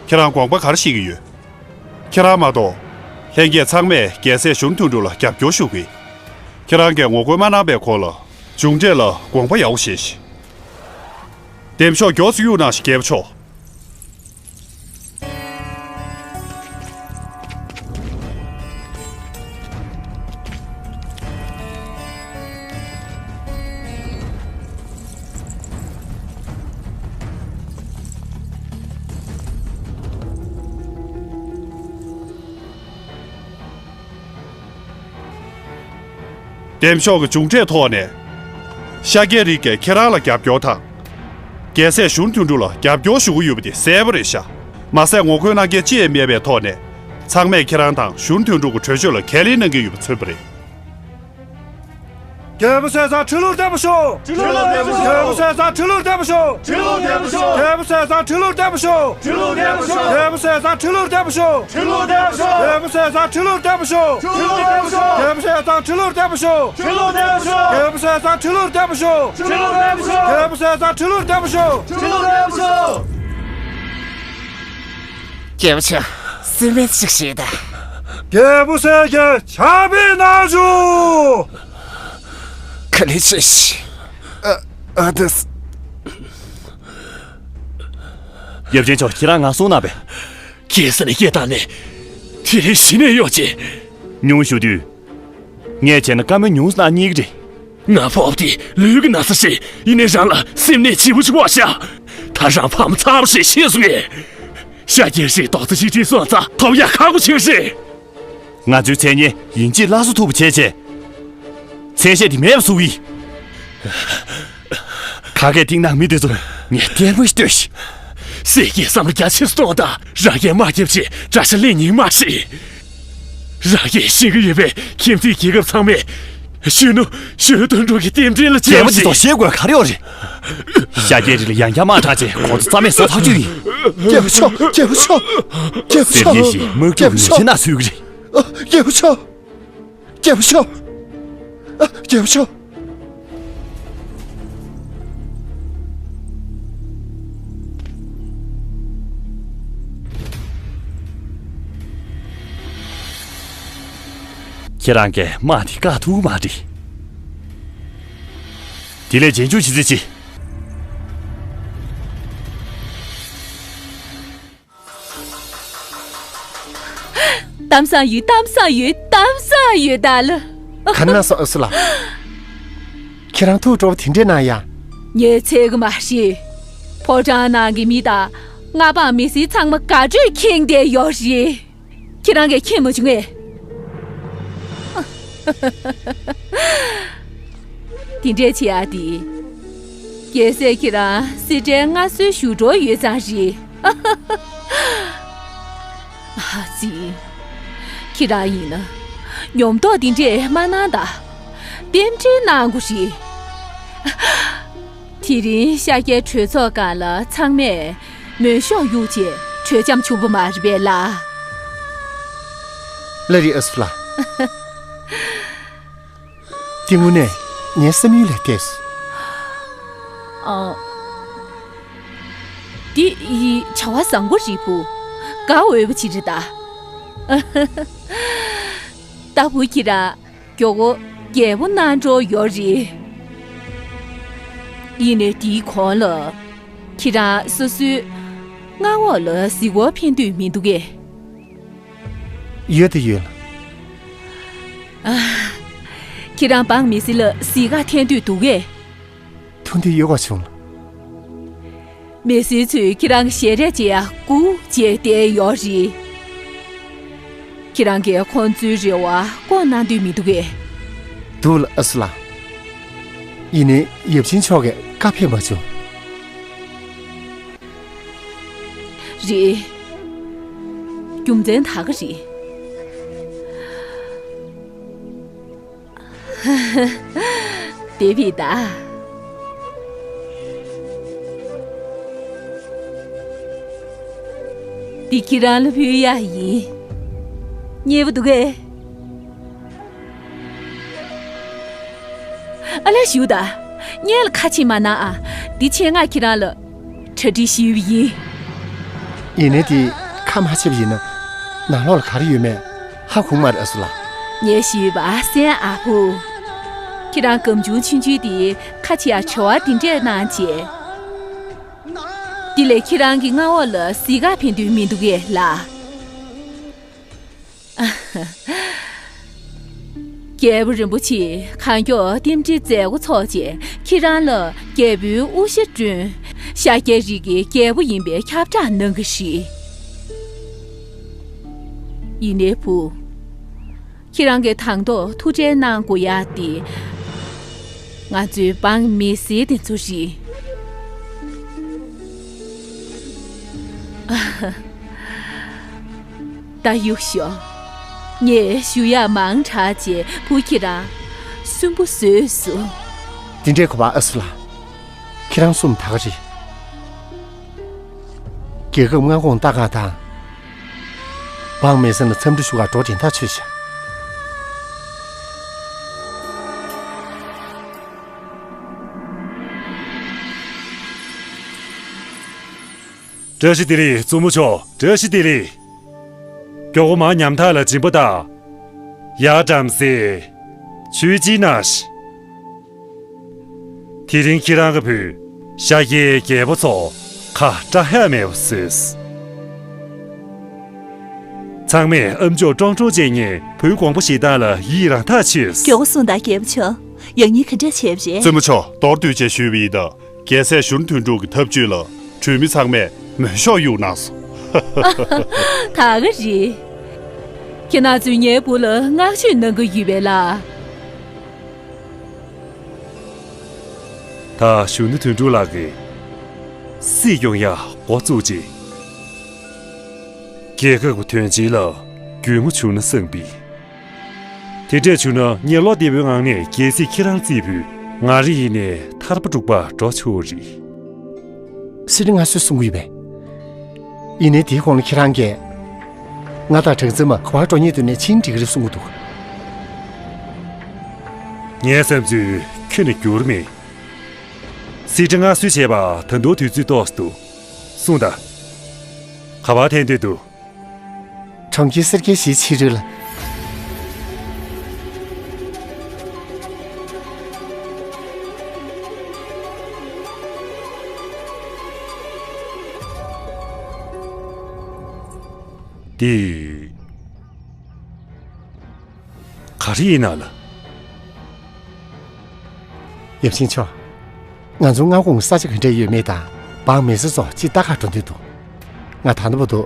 ཁྱེད་རང་དགོངས་པ་ག་རེ་བཞེས་ཀྱི་ཡོད། ཁྱེད་རང་མ་གཏོགས། ལྷན་རྒྱས་ཚང་མས་རྒྱལ་སྲས་གཞོན་དོན་གྲུབ་ལ་རྒྱབ་སྐྱོར་ཞུ་གི། ཁྱེད་རང་གིས་ངོ་རྒོལ་མ་གནང་པའི་སྐོར་ལ། མཇུག་འབྲས་ལ་དགོངས་པ་ཡག་པོ་བཞེས་ཤིག་འདེམས་ཤོག་མགྱོགས་སུ་གཡུག་གནང་ཞིག་རྒྱལ་པོ་མཆོག་འདེམས་ཤོག་གི་མཇུག་འབྲས་ཐོག་ནས། ཤཱཀྱའི་རིགས་ཀྱིས་ཁྱེད་རང་ལ་རྒྱབ་སྐྱོར་དང་། རྒྱལ་སྲས་གཞོན་དོན་གྲུབ་ལ་རྒྱབ་སྐྱོར་ཞུ་གི་ཡོད་པ་དེ་གསལ་པོ་རེད་ཤག་མ་ཟད་ངོ་རྒོལ་གནང་མཁན་ཅི་ཡང་མེད་པའི་ཐོག་ནས། ཚང་མས་ཁྱེད་རང་དང་གཞོན་དོན་གྲུབ་ཀྱི་གྲོས་ཆོད་ལ་ཁས་ལེན་གནང་གི་ཡོད་པ་མཚོན་པ་རེད། རྒྱལ་པོ་ཟས་གཙང་ཁྲི་ལོར་བརྟན་པར་ཤོག་ཁྲི་ལོར་བརྟན་པར་ཤོག་རྒྱལ་པོ་ཟས་གཙང་ཁྲི་ལོར་བརྟན་པར་ཤོག་ཁྲི་ལོར་བརྟན་པར་ཤོག་རྒྱལ་པོ་ཟས་གཙང་ཁྲི་ལོར་བརྟན་པར་ཤོག་ཁྲི་ལོར་བརྟན་པར་ཤོག་རྒྱལ་པོ་ཟས་གཙང་ཁྲི་ལོར་བརྟན་པར་ཤོག་ཁྲི་ལོར་བརྟན་པར་ཤོག་རྒྱལ་པོ་ཟས་གཙང་ཁྲི་ལོར་བརྟན་པར་ཤོག་ཁྲི་ལོར་བརྟན་པར་ཤོག་རྒྱལ་པོ་ཟས་གཙང་ཁྲི་ལོར་བརྟན་པར་ཤོག་ཁྲི་ལོར་བརྟན་པར་ཤོག་རྒྱལ་པོ་ཟས་གཙང་ཁྲི་ལོར་བརྟན་པར་ཤོག་ཁྲི་ལོར་བརྟན་པར་ཤོག་རྒྱལ་པོ་ཟས་གཙང་ཁྲི་ལོར་བརྟན་པར་ཤོག་ཁྲི་ལོར་བརྟན་པར་ཤོག་རྒྱལ་པོ་ཆེ། སེམས་མེད་ཅིག་བྱེད་དང་། རྒྱལ་པོ་ཟས་ཀྱི་ཆར་པའི་ནང་འཇུག་ག་ལེ་ཆེ་ཤི། ཨ་ཨ་ཏི། ཡབ་ཆེན་མཆོག་ཁྱེད་རང་ང་སོང་ན་བས། ཁྱེད་ས་ནས་སྐད་བཏང་ནས། དེ་རིང་གཞི་ནས་གཡོག་བྱེད། ཉུང་ཞུ་དུས། ངས་བྱས་ན་བཀའ་མོལ་ཉུང་སུ་གནང་སྙིང་རེད། ང་ཕོབ་དེ་ལུས་ཀྱི་ན་ཚ་ཞིག་ཡིན་ནའི་རང་ལ་སེམས་ནད་ལྗིད་པོ་ཞིག་བབས་ཤག་ད་རང་ཕ་མ་ཚ་པོ་ཞིག་ཤེས་སོང་ངས། ཤ་རྒྱལ་ཞིག་རྡོག་རྩ་གཅིག་སྒྲིལ་སོང་ཙང་ཐོབ་ཡག་ཁག་པོ་ཆགས་ཤིག་ང་ཚོའི་མཚན་སྙན་ཡིན་གཅིག་སླར་གསོ་ཐུབ་པ་བྱས་བྱས། མཚན་ཤས་དེ་མེད་པ་བཟོ་གི་ཡིན། ཁ་སྐད་གཏིང་ནག་མི་དེ་ཚོ་ངས་ལྟད་མོ་ཞིག་ལྟོས་ཤིག་སྲས་ཀྱིས་བསམ་བློ་རྒྱ་ཆེར་གཏོང་དང་། རང་གིས་དམག་རྒྱབ་ཆེད་དགྲ་ཤ་ལེན་སྙིང་མ་ཤེས། རང་གིས་ཤེས་ཀྱི་ཡོད་པས་ཁྱིམ་མཚེས་རྒྱལ་ཁབ་ཚང་མས་གཞོན་ནུ་གཞོན་དོན་གྲུབ་ཀྱི་རྟེན་འབྲེལ་ལ་རྒྱལ་པོ་ཅེས་དེ་ཚོ་ཤེས་དགོས་ག་རེ་ཡོད་རེད། ཤ་རྒྱལ་རིགས་ལ་ཡང་བསྐྱར་དམག་དྲག་ཅེས་ཁོང་ཚོ་རྩ་མེད་བཟོ་ཐག་ཆོད་ཡིན། རྒྱལ་པོ་མཆོག་རྒྱལ་པོ་མཆོག་རྒྱལ་པོ་མཆོག་སེར་སྐྱ་ཞིག་དམག་འཁྲུག་ཉེས་ཆད་ན་ཚུད་ཀྱི་རེད། རྒྱལ་པོ་མཆོག་རྒྱལ་པོ་མཆོག་ཨ། རྒྱལ་པོ་མཆོག་ཁྱེད་རང་གིས་དམག་དེ་བཀག་ཐུབ་ཀྱི་མ་རེད། དེ་ལས་རྗེས་འཇུག་བྱེད་རྩིས་བྱེད། གཏམ་བཟང་ཡོད། གཏམ་བཟང་ཡོད། གཏམ་བཟང་ཡོད་ད་ལ། ག་ན་སོ་ཨ་སུ་ལ། ཁྱེད་རང་ཐུགས་སྤྲོ་བོ་དེ་འདྲས་གནང་ཡ། ངས་ཚད་གི་མ་ཤེས། ཕོ་བྲང་ནང་གི་མི་དང་མངའ་འབངས་མི་སེར་ཚང་མ་དགའ་སྤྲོས་ཁེངས་བསྡད་ཡོད་རེད། ཁྱེད་རང་གིས་མཁྱེན་མ་བྱུང་ངས། དེ་འདྲས་བྱེད་ཡ་དེ། རྒྱལ་སྲས་ཁྱེད་རང་སེ་འབྲས་མངའ་གསོལ་ཞུ་འགྲོ་ཡོད་ཙང་རེད། ཨ་ཙི། ཁྱེད་རང་ཡིན་ན་ཉོབ་ཏོག་དེ་འདྲས་མ་གནང་ད། རྟེན་འབྲེལ་གནང་དགོས་རེད། དེ་རིང་ཤཱཀྱའི་གྲོས་ཚོགས་སྒང་ལ་ཚང་མས་མོན་ཤོག་གཡུགས་བྱས་གྲོས་འཆམ་བྱུང་བ་མ་རེད་པས་ལགས། ལགས་རེད་ཨ་སུ་ལགས། དེ་དངོས་གནས་ངའི་བསམ་ཡུལ་ལས་འདས་སོང་། ཨ། འདི་ཡི་བྱ་བ་བཟང་པོ་རེད་བུ། དགའ་འོས་པ་ཅིག་རེད་ད། ད་བུ་ཁྱེད་རང་མགྱོགས་པོ་རྒྱལ་པོ་གནང་འགྲོ་ཡོད་རེད། ཡིན་ནའི་དེའི་གོང་ལ་ཁྱེད་རང་སོ་སོའི་མངའ་འོག་ལ་གཟིགས་སྐོར་ཕེབས་འདོད་མི་འདུག་གས། ཡོད་དེ་ཡོད་ལ། ཨ། ཁྱེད་རང་འབངས་མི་སེར་ལ་གཟིགས་ག་ཐད་འདོད་འདུག་གས། ཐུགས་འདོད་ཡོད་པ་བྱུང་ལ། མི་སེར་ཚོས་ཁྱེད་རང་གི་ཞལ་རས་མཇལ་ཡ་སྒུག་བྱས་བསྡད་ཡོད་རེད། ཁྱེད་རང་གིས་ཁོང་ཚོའི་རེ་བ་སྐོང་གནང་འདོད་མི་འདུག་གས། འདུག་ལ་ཨ་སུ་ལགས། ཡིན་ནའི་ཡབ་ཆེན་མཆོག་གིས་བཀའ་ཕེབས་མ་བྱུང་། རེད། རྒྱུ་མཚན་ད་ག་རེད། དེ་བས་ད། འདི་ཁྱེད་རང་ལ་ཕུལ་ཡ་ཡིན། མཉེས་པོ་འདུག་གས། ཨ་ལས་ཞུ་ད། སྔོན་ལ་ཁ་ཕྱེ་མ་གནང་ཨ། འདི་ཆེད་མངགས་ཁྱེད་རང་ལ་གྲ་སྒྲིག་ཞུས་པ་ཡིན། ཡིན་ནའི་དེ་ཁ་མ་ཕྱེ་བ་ཡིན་ན་ནང་ལོགས་ལ་ག་རེ་ཡོད་མེད་ཧ་གོ་མ་རེད་ཨ་སུ་ལགས། ངས་ཞུས་པ་གསན་ཨ་ཕུ། ཁྱེད་རང་སྒམ་ཆུང་ཆུང་ཆུང་དེ་ཁ་ཕྱེ་ཡ་བྱ་བ་འདི་འདྲས་གནང་བྱས། དེ་ལས་ཁྱེད་རང་གི་མངའ་འོག་ལ་གཟིགས་ག་ཕེབས་འདོད་མི་འདུག་གས་ལགས། རྒྱལ་པོ་རིན་པོ་ཆེས་གང་མགྱོགས་རྟེན་འབྲེལ་མཛད་སྒོ་འཚོགས་རྗེས་ཁྱེད་རང་ལ་རྒྱལ་པོའི་དབུ་ཞྭ་བསྐྲུན། ཤཱཀྱའི་རིགས་ཀྱི་རྒྱལ་པོ་ཡིན་པའི་ཁྱབ་བསྒྲགས་གནང་གི་རེད། ཡིན་ནའི་བུ། ཁྱེད་རང་གིས་དང་ཐོག་ཐུགས་ཁྲལ་གནང་དགོས་ཡ་དེ། ང་ཚོའི་འབངས་མི་སེར་དེ་ཚོ་རེད། ད་གཡུག་ཤོག་ངས་ཞུ་ཡག་མང་དྲགས་བྱས་བུ་ཁྱེད་རང་ བཙུན་པོ་བཟོས་སོ། དེ་འདྲའི་གོ་བ། ཨ་སུ་ལགས། ཁྱེད་རང་གསུམ་ད་ག་རེད། རྒྱལ་ཁབ་མངའ་ཁོངས་ལྟ་ག་དང་། འབངས་མི་སེར་ལ་འཚམས་འདྲི་ཞུ་གར་འགྲོ་དེ་ཐག་ཆོད་བྱ། བཀྲ་ཤིས་བདེ་ལེགས་བཙུན་མོ་མཆོག། བཀྲ་ཤིས་བདེ་ལེགས། མགྱོགས་པོ་མར་ཉམ་ཐག་ལ་སྦྱིན་པ་བཏང་། ཡ། བྲམ་ཟེ། ཆོས་སྦྱིན་གནང་ཞིག། དེ་རིང་ཁྱེད་རང་གི་བུས་ཤཱཀྱའི་རྒྱལ་པོ་ཚོ་ཁ་བཀྲ་ཤིས་མེད་པ་བཟོས། ཚང་མས་ཨ་མཆོག་ཀྲོང་ཀྲོང་བཅས་ཉིད་བུའི་དགོངས་པ་བཞེས་སྟངས་ལ་ཡིད་རང་ཐག་ཆོད། མགྱོགས་པོ་སོང་དང་རྒྱལ་པོ་མཆོག། ཡང་སྙིང་ག་འདྲ་བྱས་པ་རེད། བཙུན་མོ་མཆོག། མདོར་བསྡུས་བྱས་ཞུས་པ་ཡིན་ན། རྒྱལ་སྲས་གཞོན་ནུ་དོན་གྲུབ་ཀྱི་འཐབ་ཇུས་ལ་གྲོས་མི་ཚང་མས་མོས་ཤོག་གཡུགས་གནང་སོང་། ད་ག་རེད། ཁྱེད་རང་ཚོས་ངའི་བུ་ལ་བསྔགས་བརྗོད་གནང་གི་ཡོད་པས་ལགས། ད་གཞོན་ནུ་དོན་གྲུབ་ལགས་ཀྱིས་སྲིད་སྐྱོང་ཡག་འགོ་བཙུགས་རྗེས། རྒྱལ་ཁབ་ཀྱི་དོན་ཆེན་ལ་རྒྱུས་མངའ་བྱུང་ན་བསམ་པས། དེ་འདྲས་བྱུང་ན་ངས་བློ་བདེ་པོའི་ངང་ནས་རྒྱལ་སྲིད་ཁྱེད་རང་རྩིས་ཕུད། ང་རང་ཡིན་ནའི་ཐར་པ་དྲུག་པར་འགྲོ་ཆོག་རེད། སྲིད་ཁྲི་མངའ་གསོལ་གསུང་གི་ཡོད་པས། ཡིན་ནའི་དེའི་གོང་ལ་ཁྱེད་རང་གིས་ང་དང་གྲངས་འཛིན་མ་ག་པར་འགྲོ་སྙིང་འདོད་ནའི་ཕྱིན་འགྲིག་གི་རེད་གསུང་གི་འདུག། ངའི་བསམ་ཚུལ་ཁྱོན་ནས་འགྱུར་མེད། སྲིད་ཁྲི་མངའ་གསོལ་བྱས་པ་ད་དུང་དུས་ཚོད་ཏོག་ཙམ་འདུག། གསུངས་དང་། ག་པར་འཐེན་འདོད་འདུག། གྲོང་ཁྱེར་སེར་སྐྱའི་གཞིས་ཕྱི་རོལ་ལ། འདི་ག་རེ་ཡིན་ན་ལགས། ཡབ་ཆེན་མཆོག། ང་ཚོའི་མངའ་ཁོངས་ས་ཆ་ག་འདྲ་ཡོད་མེད་དང་འབངས་མི་སེར་ཚོ་ཅིག་ལྟ་གར་འགྲོ་འདོད་འདུག། ང་ད་ལྟ་བར་དུ་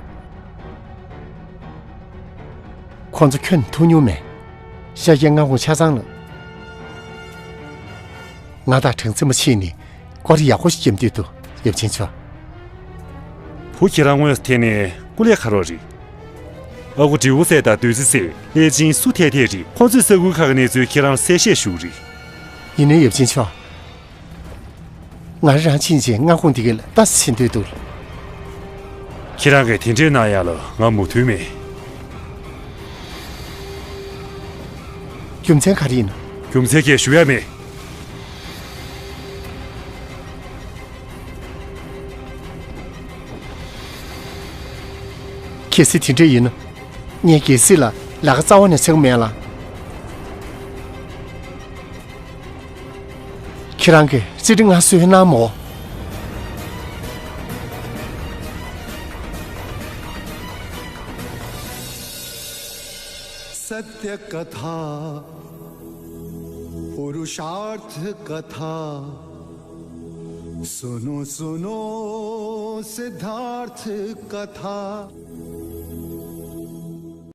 ཁོང་ཚོ་ཁྱོན་ཐུག་མྱོང་མེད། ཤཱཀྱའི་མངའ་ཁོངས་ཆ་ཚང་ལ་ང་དང་གྲངས་འཛིན་མ་ཕྱིན་ནས་སྐོར་ཡག་པོ་ཞིག་བརྒྱབ་འདོད་འདུག། ཡབ་ཆེན་མཆོག། བུ་ཁྱེད་རང་དངོས་སུ་འཐེན་ནས་སྐུ་ལས་ཁ་རོག་རེད། ཨ་ཁུ་དྲེའུ་སྲས་དང་བདུད་རྩི་སྲས། ལྷས་བྱིན་སུ་འཐད་འཐད་རེད། ཁོང་ཚོས་ས་ཁུལ་ཁག་གི་གནས་ཚུལ་ཁྱེད་རང་ལ་གསལ་བཤད་ཞུ་གི་རེད། ཡིན་ནའི་ཡབ་ཆེན་མཆོག། ང་རང་རང་ཕྱིན་ཆད་མངའ་ཁོངས་འདི་ག་ལ་ལྟ་ས་ཕྱིན་འདོད་འདུག། ཁྱེད་རང་གིས་དེ་འདྲའི་གནང་ཡག་ལ་ང་མོས་མཐུན་མེད། རྒྱུ་མཚན་ག་རེ་ཡིན་ནམ། རྒྱུ་མཚན་ཁྱེད་ཞུ་ཡག་མེད། གལ་སྲིད་དེ་འདྲ་ཡིན་ན། ངས་གལ་སྲིད་ལ་ལས་ཀ་རྩ་བ་ནས་བྱེད་ཀྱི་མེད་ལ། ཁྱེད་རང་གིས་སྲིད་ཁྲི་མངའ་གསོལ་གནང་མོ། सत्य कथा पुरुषार्थ कथा सुनो सुनो सिद्धार्थ कथा।